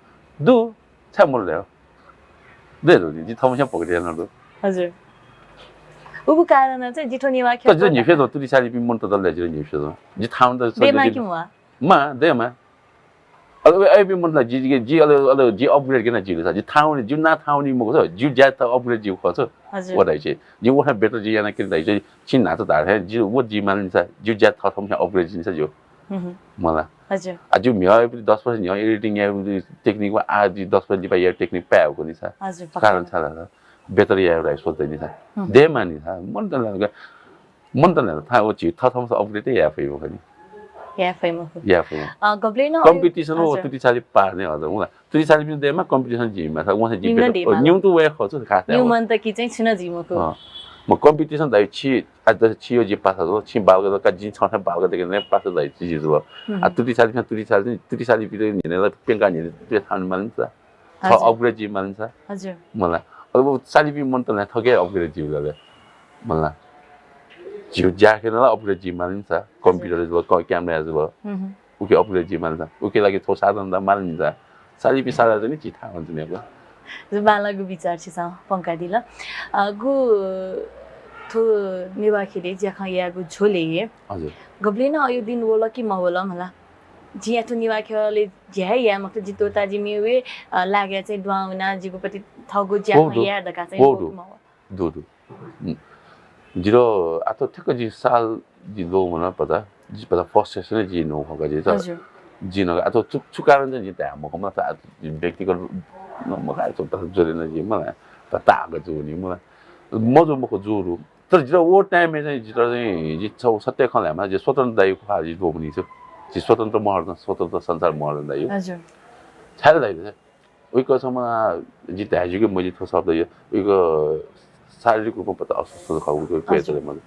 दु। छाय् मरु दे। दे दु नि, जि थम्हस्यां पकड़े याना दु। हजुर। उगु कारण चाहिँ जिथ्व नेवाः ख्यः त जिथ्व न्ह्यइपुसे दु, तुति सालेपिं मनूत दल दे जिथ्व न्ह्यइपुसे दु। जि थाउन त देमा कि म्वाः? मा, देमा। अले अय्‌पिं मनूत ला जि, जि, जि अले, अले जि upgrade गय् याना जुइ सा। जि थाउन, जि नां थाउन मखु सा, जि ज्या त upgrade जुइ खः सा। हजुर। व धाइसे। जि व better जि याना के धाइसे, छिं न्हाचा धाःथें, जि व जि माल नि सा, जि ज्या थःथम्हस्यां upgrade जुइ नि सा जि। मला। हजुर। आ, जि म्हिगः दस वर्ष न्ह्यः editing या technique वा आ जि दस वर्ष लिपा या technique पाये खः नि सा। हजुर, पक्का। कारण छाय् धाःसा better याये धकाः सोचे नि सा। देमा नि सा, मनूत ला, मनूत ला, थाय् व झी थःथम्हस्यां upgrade याये फइ मखु नि। याये फइ मखु। याये फइ मखु। अ, गबलें नं competition व हजुर। तुति साले पार नि हजुर। उला, तुति सालेपिं देमा competition जुइमा सा, वंसा जि निम्न better, देमा। निम्न त वये खः छु खास निम्न त कि चाहिँ छुं जुइ मखु। अँ। म competition धाइ छि, आ, त छि यो जि पासा जुल, छि बालक जुल, का जि छंसा बालक देके ने पासा धाइ छि जुल। आ, तुति सालेपिं, तुति साले, तुति सालेपिं न्ह्यःने ला प्यंका न्ह्यःने तुति थाउन माल नि सा। थः हजुर। Upgrade जुइ माल नि सा। हजुर। मला। अब सालेपिं मनूत ला थःके upgrade जुइ गले। मला। झीगु ज्या खँय् नं ला upgrade जुइ माल नि सा। हजुर। Computer जुल, क-, camera जुल। उके upgrade जुइ माल नि सा। उके लागि थ्व साधन ला माल नि सा। सालेपिं साला चाहिँ नि छि थाहा हुन्छ नि अब। जु बांलाःगु विचार छिसं पंकादिल। अ, गु थ्व नेवाः ख्यलय् ज्याखँ यायेगु झ्वलय् हजुर। गबलें नं अय् दिन वल कि मवल मला। जिं थ्व नेवाः ख्यलय् ज्या हे याये मखुत, जि त्वःता जि मेगु, अ, लागाय् चाहिँ दुहां वना, जिगु प्रति थःगु ज्याखँ याये धकाः चाहिँ वःगु दु। दु, दु। उम्, जितः आः थ्व ठ्याक्क जि साल जि ल्वःमन पचा, जि पचा first session जि न्हू खः का जि त। हजुर। जि नं आः थ्व छु, छु कारण चाहिँ जि धाये मखु, मला, आः जि व्यक्तिगत रूप नं मखु, आः थ्व पचा जोरे नं जि मला, त ताःगु जू नि मला। मजू मखु जू रु। तर जितः वो time य् चाहिँ जितः चाहिँ जि छौ सत्य खँ ल्हायेमाः, जि स्वतन्त्र दाइ ख्वाः जि ल्वःमनी छु। जि स्वतन्त्र महर्जन, स्वतन्त्र संसार महर्जन दाइ। हजुर। छाय् धाइले उइक छम्ह जि धाये ज्यू कि मज्यू थ्व शब्द यो, उइक शारीरिक रूपमा पचा अस्वस्थ खः, उइक हजुर। पेट चले मजू।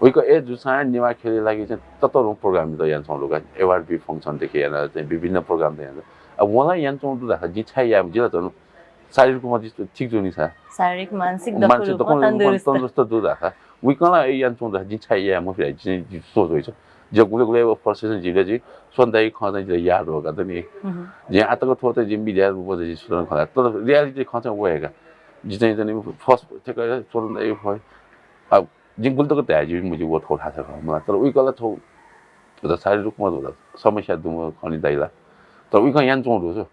उइक ए जुसां नेवाः ख्यलय् लागि चाहिँ ततःधंगु program त यानाच्वंगु दु का, award function देखि याना चाहिँ विभिन्न program त याना। अब वं ला यानाच्वंगु दु धाःसा जिं छाय् याये मज्यू ला, झन् शारीरिक रूपमा जि ठीक जू नि सा। शारीरिक, मानसिक दक्व मानसिक रूपमा दक्व रूपमा तन्दुरुस्त। तन्दुरुस्त दु धाःसा उइकं ला यानाच्वंगु धाःसा जिं छाय् याये मफया, जिं, जिं सोच वइच्वं। जि गुलि गुलि frustration जिं, जि स्वन्ताइ खँ चाहिँ जितः याद वःगु का नि। जिं आतक थ्व त जिं media रूपमा जिं सुरु खला। तर reality खँ चाहिँ व हे का। जि चाहिँ, चाहिँ नि first ठ्याक्क स्वन्ताइ खः। अब जिं गुलि तक धाये ज्यू मज्यू व थ्व थासय् खः मला। तर उइक ला थ्व त शारीरिक रूपमा धुला समस्या दुम्ह खनी दाइ ला। तर उइकं यानाच्वंगु दु छु।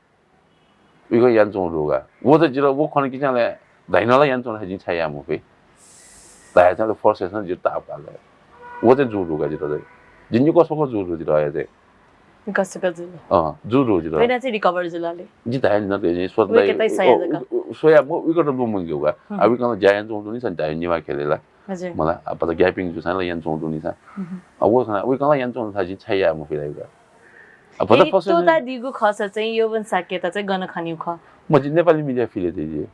उइकं यानाच्वंगु दु का। व त जितः व खन कि चाहिँ ला धाइन ला यानाच्वंगु धाःसा जिं छाय् याये मफइ। धाये चाहिँ ला frustration जितः ताप का ला। व चाहिँ जू दु का जितः चाहिँ। जि निक्वः स्वक्वः जू दु जितः या चाहिँ। निक्वः स्वक्वः जू दु। अँ, जू दु जितः। गन चाहिँ recover जुल ले? जि धाये न त, जि स्वन्ताइ उइके तै सया जक। उ, उ, स्वया म उइक त लुमंगु का। आ, उइकं ज्या यानाच्वंगु दु नि सा धाये नेवाः ख्यलय् ला। हजुर। मला, आ, पचा gaping जूसां ला यानाच्वंगु दु नि सा। आ, व खना, उइकं ला यानाच्वंगु दु सा जिं छाय् याये मफइ ला उइक। आ, भचा यदि फसय् त्वःतादीगु खःसा चाहिँ यौवन शाक्यता चाहिँ गन खनीगु खः? म जि नेपाली media field य् जि।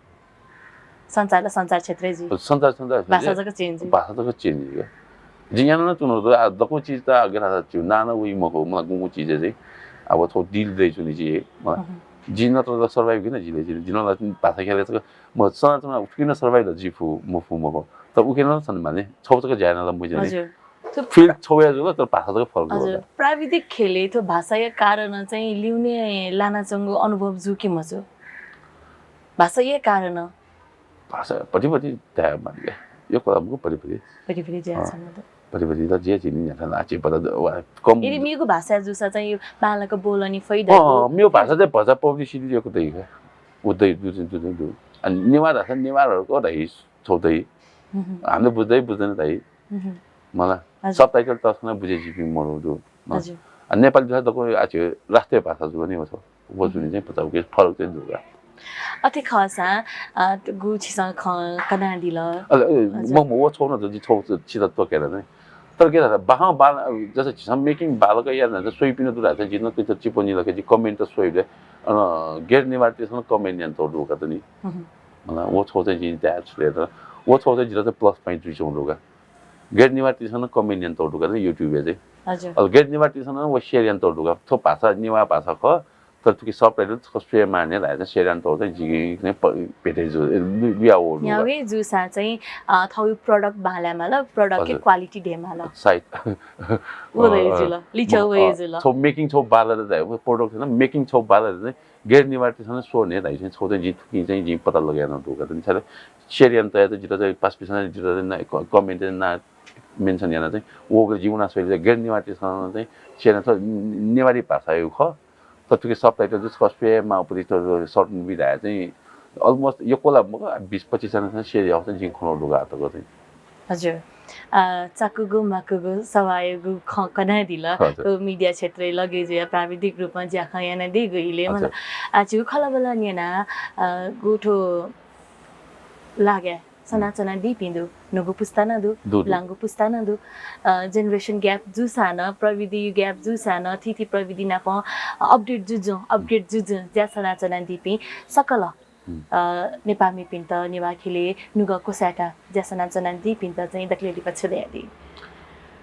सञ्चार ला सञ्चार क्षेत्रय् जि। सञ्चार, सञ्चार भाषा जक change। भाषा जक change का। जि याना नं च्वना दु, आ, दक्व चिज त अगे थासय् च्वना नं वइ मखु, मला गुंगु चिज चाहिँ। अब थ्व deal दइ च्वनी जि, मला। जि नत्र त survive गन जिले, जि, जि नं ला भाषा ख्यलय् जक, म सना च्वना उकिं नं survive त जि फु, मफु मखु। तर उकिं नं छन माने, छौ जक ज्या याना ला मज्यू नि। हजुर। Field छौ हे जुल, तर भाषा जक फरक जुल। हजुर। प्राविधिक ख्यलय् थ्व भाषाया कारण चाहिँ लिउने लानाच्वंगु अनुभव जू कि मजू? भाषाया कारण। भाषा भतिभति धाये माल का। यो कुरा मखु भतिभति। भतिभति ज्या अँ। छ मतलब। भतिभति त ज्या जिनि न्ह्याथाय् ला आछि पता द-, वा, कम। यदि मेगु भाषा जूसा चाहिँ यो बांलाक ब्वलनी फइ दइ। अँ, मेगु भाषा चाहिँ भचा publicity यक्व दइ का। व दइ दु दु दु दु। अनि नेवाः धाःसा नेवाःहरूको धाइ छौ दइ। हम्म। हामीले बुझ्दै बुझ्दैन धाइ। हम्म। मला। हजुर। Subtitle तसकं बुझे जिपिं मरु दु। मला। हजुर। अनि नेपाली भाषा दक्व आ झी राष्ट्रिय भाषा जुल नि व छौ। व जुनि चाहिँ पचाउ के फरक चाहिँ दुगा। अथे खःसा, अ, गु छिसं खँ कनादिल। अले, अ, हजुर। म, म व छौ न जि छौ छित तो केला नै। तर के धाःसा बाहं बाल, जैसे झीसं making बालक याना त सोइपिन दु धाःसा जिन कित चिपो निल के जि comment त सोइबले। अन गैर नेवारतिसं comment याना तौ दुगा त नि। हम्म। मला, व छौ चाहिँ जिन त्याच ले त। व छौ चाहिँ जित चाहिँ plus point जुइ छौ दुगा। गैर नेवारतिसं comment याना तौ दुगा त YouTube या चाहिँ। हजुर। अ, गैर नेवारतिसं व share याना तौ दुगा। थो भाषा, नेवाः भाषा ख, तर थुकी subtitle थो share माने धाःसा share याना तौ चाहिँ जिगे चाहिँ प-, भेटे जु, ए, लु-, लुया वो दुगा। न्यावे जुसा चाहिँ, अ, थौ product बाला माल, product के हजुर। Quality दे माल। साइत। वो दे अ, जुल, लिचौ म-, वो अ, जुल। छौ making छौ बाला दे, product न making छौ बाला दे, गैर नेवारतिसं सोने धाइ चाहिँ छौ चाहिँ जि थुकी चाहिँ जि पता लगे न दुगा। त नि साले share याना तया त जित चाहिँ पास पिसं जित चाहिँ ना क-, comment ना mention याना चाहिँ, व जिउना सोइले गैर नेवारतिसं चाहिँ share याना त नेवारी भाषा यो ख। त थुकी subtitle चाहिँ छकः स्वये माःपुति त short movie धाये चाहिँ almost यक्व ला मखु, बिस पच्चिस जना चाहिँ share याःगु चाहिँ जिं खनागु दुगा तक चाहिँ। हजुर। अ, चाकुगु माकुगु सवायगु खँ कनादिल। हजुर। उ media क्षेत्रय् लगे जुया प्राविधिक रूपमा ज्याखँ यानादीगु इले मला। हजुर। आ, झीगु खँल्हाबल्हा न्यना, अ, गुथो लागे सनाच्वनादीपिं दु, नुगु पुस्ता नं दु, दु, दु। लांगु पुस्ता नं दु। अ, generation gap जूसां नं, प्रविधि gap जूसां नं, थीथी प्रविधि नाप update जुजुं, upgrade जुजुं ज्या सनाच्वनादीपिं सकल, हम्म। अ, नेपाःमिपिन्त, नेवाः ख्यलय् नुगः क्वसायेत ज्या सनाच्वनादीपिन्त चाहिँ दकलय् लिपा छु धयादी?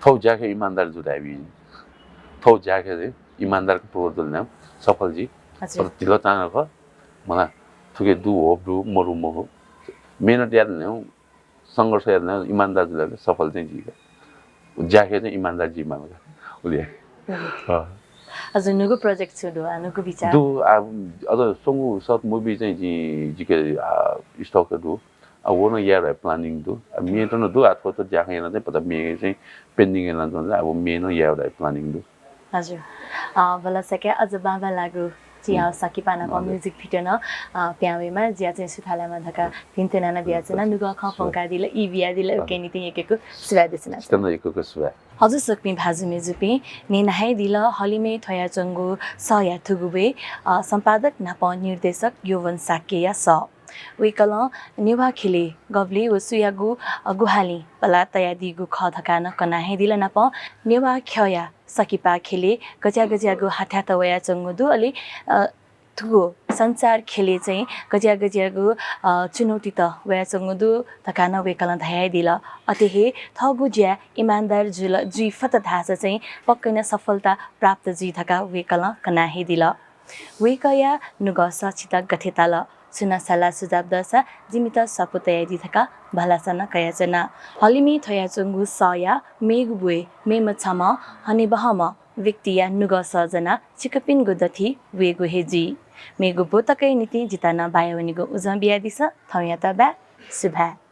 थौ ज्याखँय् इमानदार जु धायेबी। थौ ज्याखँय् इमानदार पूर्वक जुल नं सफल जी। हजुर। अझ ढिलो चां ख, मला, थुके दु hope दु, मरु मखु। मेहनत यात नं संघर्ष यात नं इमानदार जुल नं सफल चाहिँ जी का। ज्याखँय् चाहिँ इमानदार जी माल का। उलिया। हजुर। अँ। हजुर, नुगु project छु दु, आ, नुगु बिचाः? दु, आ, अझ स्वंगु short movie चाहिँ जि, जिके, आ, stock दु। आ, व नं याये planning दु। आ, मेत नं दु, आ, थ्व त ज्याखँ याना चाहिँ पता मे चाहिँ pending याना च्वंगु, आ, व मे नं याये planning दु। हजुर। अ, भलसा के अझ बांबांलाःगु चिहाव हजुर। सकिपा नाप हजुर। Music video नं, अ, प्यां वयेमा, ज्या चाहिँ सुथालामा धकाः हजुर। भिंतुना नं बियाच्वना, हजुर। नुगः खँ हजुर। प्वंकादिल, ई बियादिल, हजुर। उके निंतिं यक्व यक्व सुभाय् देछाना। सितं यक्व यक्व सुभाय्। हजुर, स्वकुमि भाजु मय्जुपिं, न्यना हयेदिल हलिमय् थ्वयाच्वंगु सःया थुगु ब्वय्, अ, सम्पादक नाप निर्देशक यौवन शाक्यया सः। वय्कलं नेवाः ख्यलय् गबलय् व सुयागु, अ, गुहालिं पलाः तयादीगु खः धकाः नं कना हयेदिल नाप नेवाः ख्यःया सकिपा ख्यलय् गज्याः गज्याःगु हाथ्यात वयाच्वंगु दु, अले, अ, थुगु संसार ख्यलय् चाहिँ गज्याः गज्याःगु, अ, चुनौतीत वयाच्वंगु दु धकाः नं वय्कलं धयादिल। अथे हे थःगु ज्याय् इमानदार जुल, जुइ फत धाःसा चाहिँ पक्कै नं सफलता प्राप्त जुइ धकाः वय्कलं कना हयेदिल। वय्कःया नुगः सः छित गथे ताल? छुं नं सल्लाह सुझाव दःसा जिमित स्वापू तयादी धकाः भलसा नं कयाच्वना। हलिमय् थ्वयाच्वंगु सःया मेगु ब्वय् मेम्ह छम्ह हनेबहःम्ह व्यक्तिया नुगः सः ज्वनाः छिकपिनिगु दथुइ वयेगु हे जुइ। मेगु ब्व तकया निंतिं जितः नं बायावनेगु उजं बियादिसँ। थौंयात बाय्, सुभाय्।